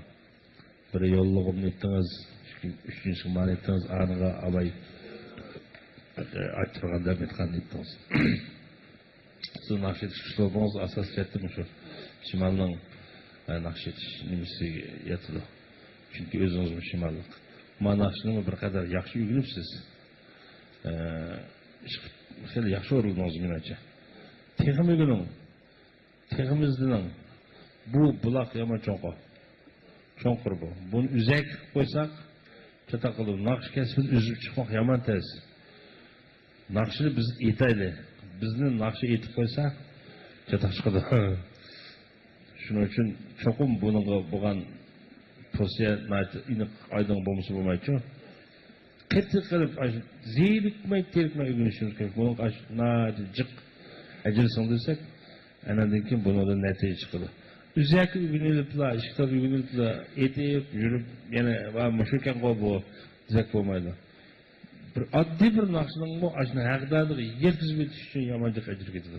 بىر يوللىغۇمنى ئېيتتىڭىز، ئۈچىنچىسى مانا ئېيتتىڭىز، ئانىغا ئاباي ئاچتۇرغان دەپ ئېيتقاننى ئېيتتىڭىز. سىز ناخشا ئېيتىش ئۇسلۇبىڭىز ئاساسىي جەھەتتە مۇشۇ شىمالنىڭ، ئە، ناخشا ئېيتىش نېمىسىگە ياتىدۇ. چۈنكى ئۆزىڭىزمۇ شىماللىق. ما ناخشىنىمۇ بىر قەدەر ياخشى ئۆگىنىپسىز. ئە، خېلى ياخشى ئورۇندىڭىز مېنىڭچە. تېخىمۇ ئۆگىنىڭ. تېخىمۇ ئىزدىنىڭ. بۇ بۇلاق يامان چوڭقۇر. چوڭقۇر بۇ. بۇنى ئۈزەك قىلىپ قويساق، چاتاق قىلىدۇ. ناخشا كەسپىدىن ئۈزۈپ چىقماق يامان تەس. ناخشىنى بىز ئېيتايلى. بىزنى ناخشا ئېيتىپ قويسا، چاتاق چىقىدۇ. شۇنىڭ ئۈچۈن چوقۇم بۇنىڭغا بولغان توسىيە ناھايىتى ئېنىق، ئايدىڭ بولمىسا بولمايدۇ. قېتىق قىلىپ، ئاشۇ زېرىكمەي، تېرىكمەي ئۆگىنىشىمىز كېرەك. بۇنىڭغا ئاشۇ ناھايىتى جىق ئەجىر سىڭدۈرسەك، ئاندىن كېيىن بۇنىڭدىن نەتىجە چىقىدۇ. ئۆزەكى ئۆگىنىلىپلا، ئىككى تال ئۆگىنىلىپلا، ئېتىپ يۈرۈپ، يەنە، ۋا مۇشۇكەنغۇ بۇ، دېسەك بولمايدۇ. بىر ئاددىي بىر ناخشىنىڭمۇ ئاشۇنى ھەقدارلىقىغا يەتكۈزۈپ ئۆتۈش ئۈچۈن يامان جىق ئەجىر كېتىدۇ.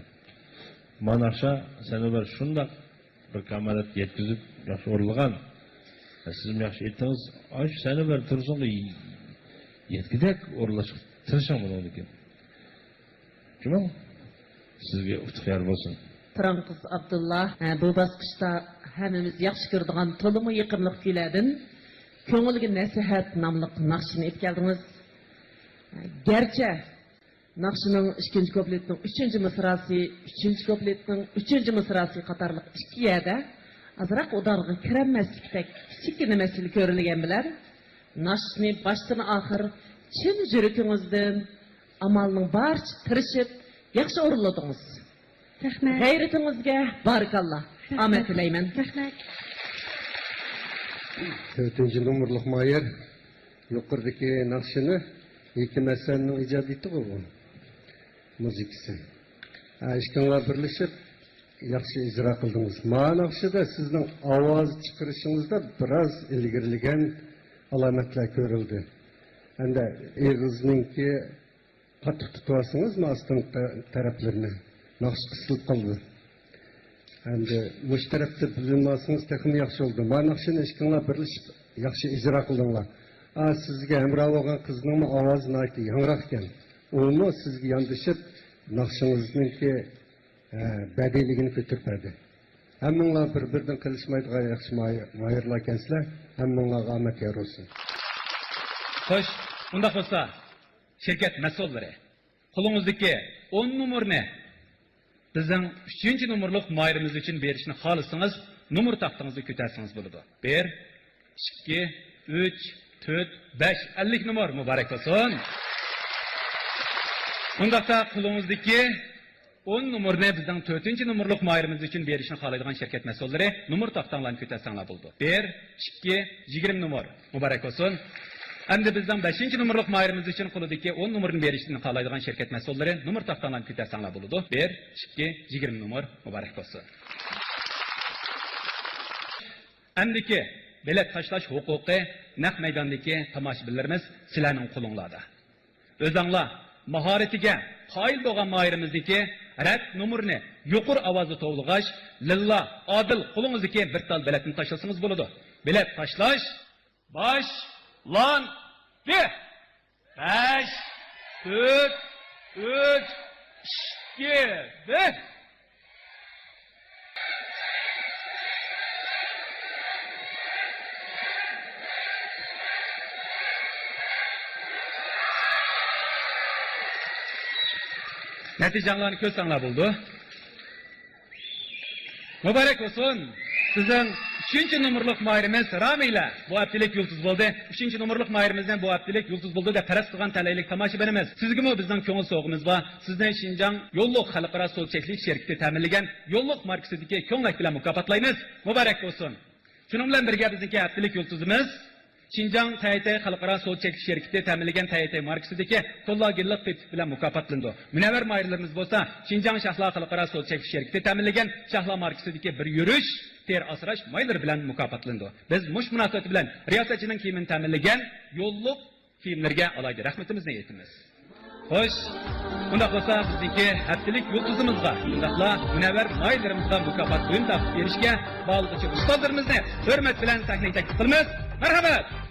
مانا ناخشا سەنۇبەر شۇنداق بىر كامالەتكە يەتكۈزۈپ، ياخشى ئورۇنلىغان. سىزمۇ ياخشى ئېيتتىڭىز. ئاشۇ سەنۇبەر تۇرسۇنغا يەتكۈدەك ئورۇنلاشقا تىرىشىڭ بۇنىڭدىن كېيىن. جۇمۇ، سىزگە ئۇتۇق يار بولسۇن. پىرانقىز ئابدۇللا، ھە، بۇ باسقۇچتا ھەممىمىز ياخشى كۆرىدىغان تولىمۇ يېقىملىق كۈيلەردىن كۆڭۈلگە نەسىھەت ناملىق ناخشىنى ئېلىپ كەلدىڭىز. گەرچە ناخشىنىڭ ئىككىنچى كۇپلېتىنىڭ ئۈچىنچى مىسراسى، ئۈچىنچى كۇپلېتنىڭ ئۈچىنچى مىسراسى قاتارلىق ئىككى يەردە ئازراق ئۇدارغا كىرەلمەسلىكتەك كىچىككىنە مەسىلە كۆرۈلگەن بىلەن، ناخشىنى باشتىن ئاخىر چىن يۈرىكىڭىزدىن ئامالنىڭ بارىچە تىرىشىپ ياخشى ئورۇنلىدىڭىز. رەھمەت. غەيرىتىڭىزگە بارىكاللا. رەھمەت. ئامەت تىلەيمەن. رەھمەت. تۆتىنچى نومۇرلۇق ماھىر يۇقىرىدىكى ناخشىنى ھېكىم ھەسەننىڭ ئىجادىيىتىغۇ بۇ. مۇزىكىسى. ھە، ئىككىڭلار بىرلىشىپ ياخشى ئىجرا قىلدىڭىز. مانا ناخشىدا سىزنىڭ ئاۋاز چىقىرىشىڭىزدا بىراز ئىلگىرىلىگەن ئالامەتلەر كۆرۈلدى. ئەمدى ئېغىزنىڭكى قاتتىق تۇتۇۋالسىڭىز، مانا ئاستىنقى تەرەپلىرىنى، ناخشا قىسىلىپ قالىدۇ. ئەمدى مۇشۇ تەرەپتە بىلىۋالسىڭىز تېخىمۇ ياخشى بولىدۇ. مانا ناخشىنى ئىككىڭلار بىرلىشىپ ياخشى ئىجرا قىلدىڭلار. ئا، سىزگە ھەمراھ بولغان قىزنىڭمۇ ئاۋازى ناھايىتى ياڭراق ئىكەن. ئۇمۇ سىزگە ياندىشىپ، ناخشىڭىزنىڭكى، ئە، بەدىلىگىنى كۆتۈرۈپ بەردى. ھەممىڭلار بىر-بىرىدىن قېلىشمايدىغان ياخشى ماھىر-، ماھىرلار ئىكەنسىلەر. ھەممىڭلارغا ئامەت يار بولسۇن. خوش، ئۇنداق بولسا، شىركەت مەسئۇللىرى، قولىڭىزدىكى ئون نومۇرنى بىزنىڭ ئۈچىنچى نومۇرلۇق ماھىرىمىز ئۈچۈن بېرىشنى خالىسىڭىز، نومۇر تاختىڭىزنى كۆتەرسىڭىز بولىدۇ. بىر، ئىككى، ئۈچ، تۆت، بەش، ئەللىك نومۇر. مۇبارەك بولسۇن. ئۇنداقتا قولىڭىزدىكى ئون نومۇرنى بىزنىڭ تۆتىنچى نومۇرلۇق ماھىرىمىز ئۈچۈن بېرىشنى خالايدىغان شىركەت مەسئۇللىرى، نومۇر تاختاڭلارنى كۆتەرسەڭلار بولىدۇ. بىر، ئىككى، يىگىرمە نومۇر. مۇبارەك بولسۇن. ئەمدى بىزنىڭ بەشىنچى نومۇرلۇق ماھىرىمىز ئۈچۈن قولىدىكى ئون نومۇرنى بېرىشنى خالايدىغان شىركەت مەسئۇللىرى، نومۇر تاختاڭلارنى كۆتەرسەڭلار بولىدۇ. بىر، ئىككى، يىگىرمە نومۇر. مۇبارەك بولسۇن. ئەمدىكى بېلەت تاشلاش ھوقۇقى نەق مەيداندىكى تاماشىبىنلىرىمىز سىلەرنىڭ قولۇڭلاردا. ئۆزەڭلار ماھارىتىگە قايىل بولغان ماھىرىمىزنىڭكى رەت نومۇرىنى يۇقىرى ئاۋازدا توۋلىغاچ، لىللا، ئادىل قولىڭىزدىكى بىر تال بېلەتنى تاشلىسىڭىز بولىدۇ. بېلەت تاشلاش باشلاندى! بەش، تۆت، ئۈچ، ئىككى، بىر. نەتىجەڭلارنى كۆرسەڭلار بولىدۇ. مۇبارەك بولسۇن! بىزنىڭ ئۈچىنچى نومۇرلۇق ماھىرىمىز رامىلە بۇ ھەپتىلىك يۇلتۇز بولدى. ئۈچىنچى نومۇرلۇق ماھىرىمىزنى بۇ ھەپتىلىك يۇلتۇز بولدى دەپ پەرەز قىلغان تەلەيلىك تاماشىبىنىمىز، سىزگىمۇ بىزنىڭ كۆڭۈل سوۋغىمىز بار. سىزنى شىنجاڭ يوللۇق خەلقئارا سودا چەكلىك شىركىتى تەمىنلىگەن يوللۇق ماركىسىدىكى كۆڭلەك بىلەن مۇكاپاتلايمىز. مۇبارەك بولسۇن! شۇنىڭ بىلەن بىرگە بىزنىڭكى ھەپتىلىك يۇلتۇزىمىز شىنجاڭ تەيتەي خەلقئارا سودا چەكلىك شىركىتى تەمىنلىگەن تەيتەي ماركىسىدىكى كوللاگېنلىق پېتىت بىلەن مۇكاپاتلىنىدۇ. مۇنەۋۋەر ماھىرلىرىمىز بولسا شىنجاڭ شەھلا خەلقئارا سودا چەكلىك شىركىتى تەمىنلىگەن شەھلا ماركىسىدىكى بىر يۈرۈش تېرە ئاسراش مايلىرى بىلەن مۇكاپاتلىنىدۇ. بىز مۇشۇ مۇناسىۋەت بىلەن رىياسەتچىنىڭ كىيىمىنى تەمىنلىگەن يوللۇق كىيىملىرىگە ئالاھىدە رەھمىتىمىزنى ئېيتىمىز. خوش، ئۇنداق بولسا بىزنىڭكى ھەپتىلىك يۇلتۇزىمىزغا، شۇنداقلا مۇنەۋۋەر ماھىرلىرىمىزغا مۇكاپات بۇيۇم تارتىپ بېرىشكە باغلىغۇچى ئۇستازلىرىمىزنى ھۆرمەت بىلەن سەھنىگە تەكلىپ قىلىمىز. مەرھەمەت!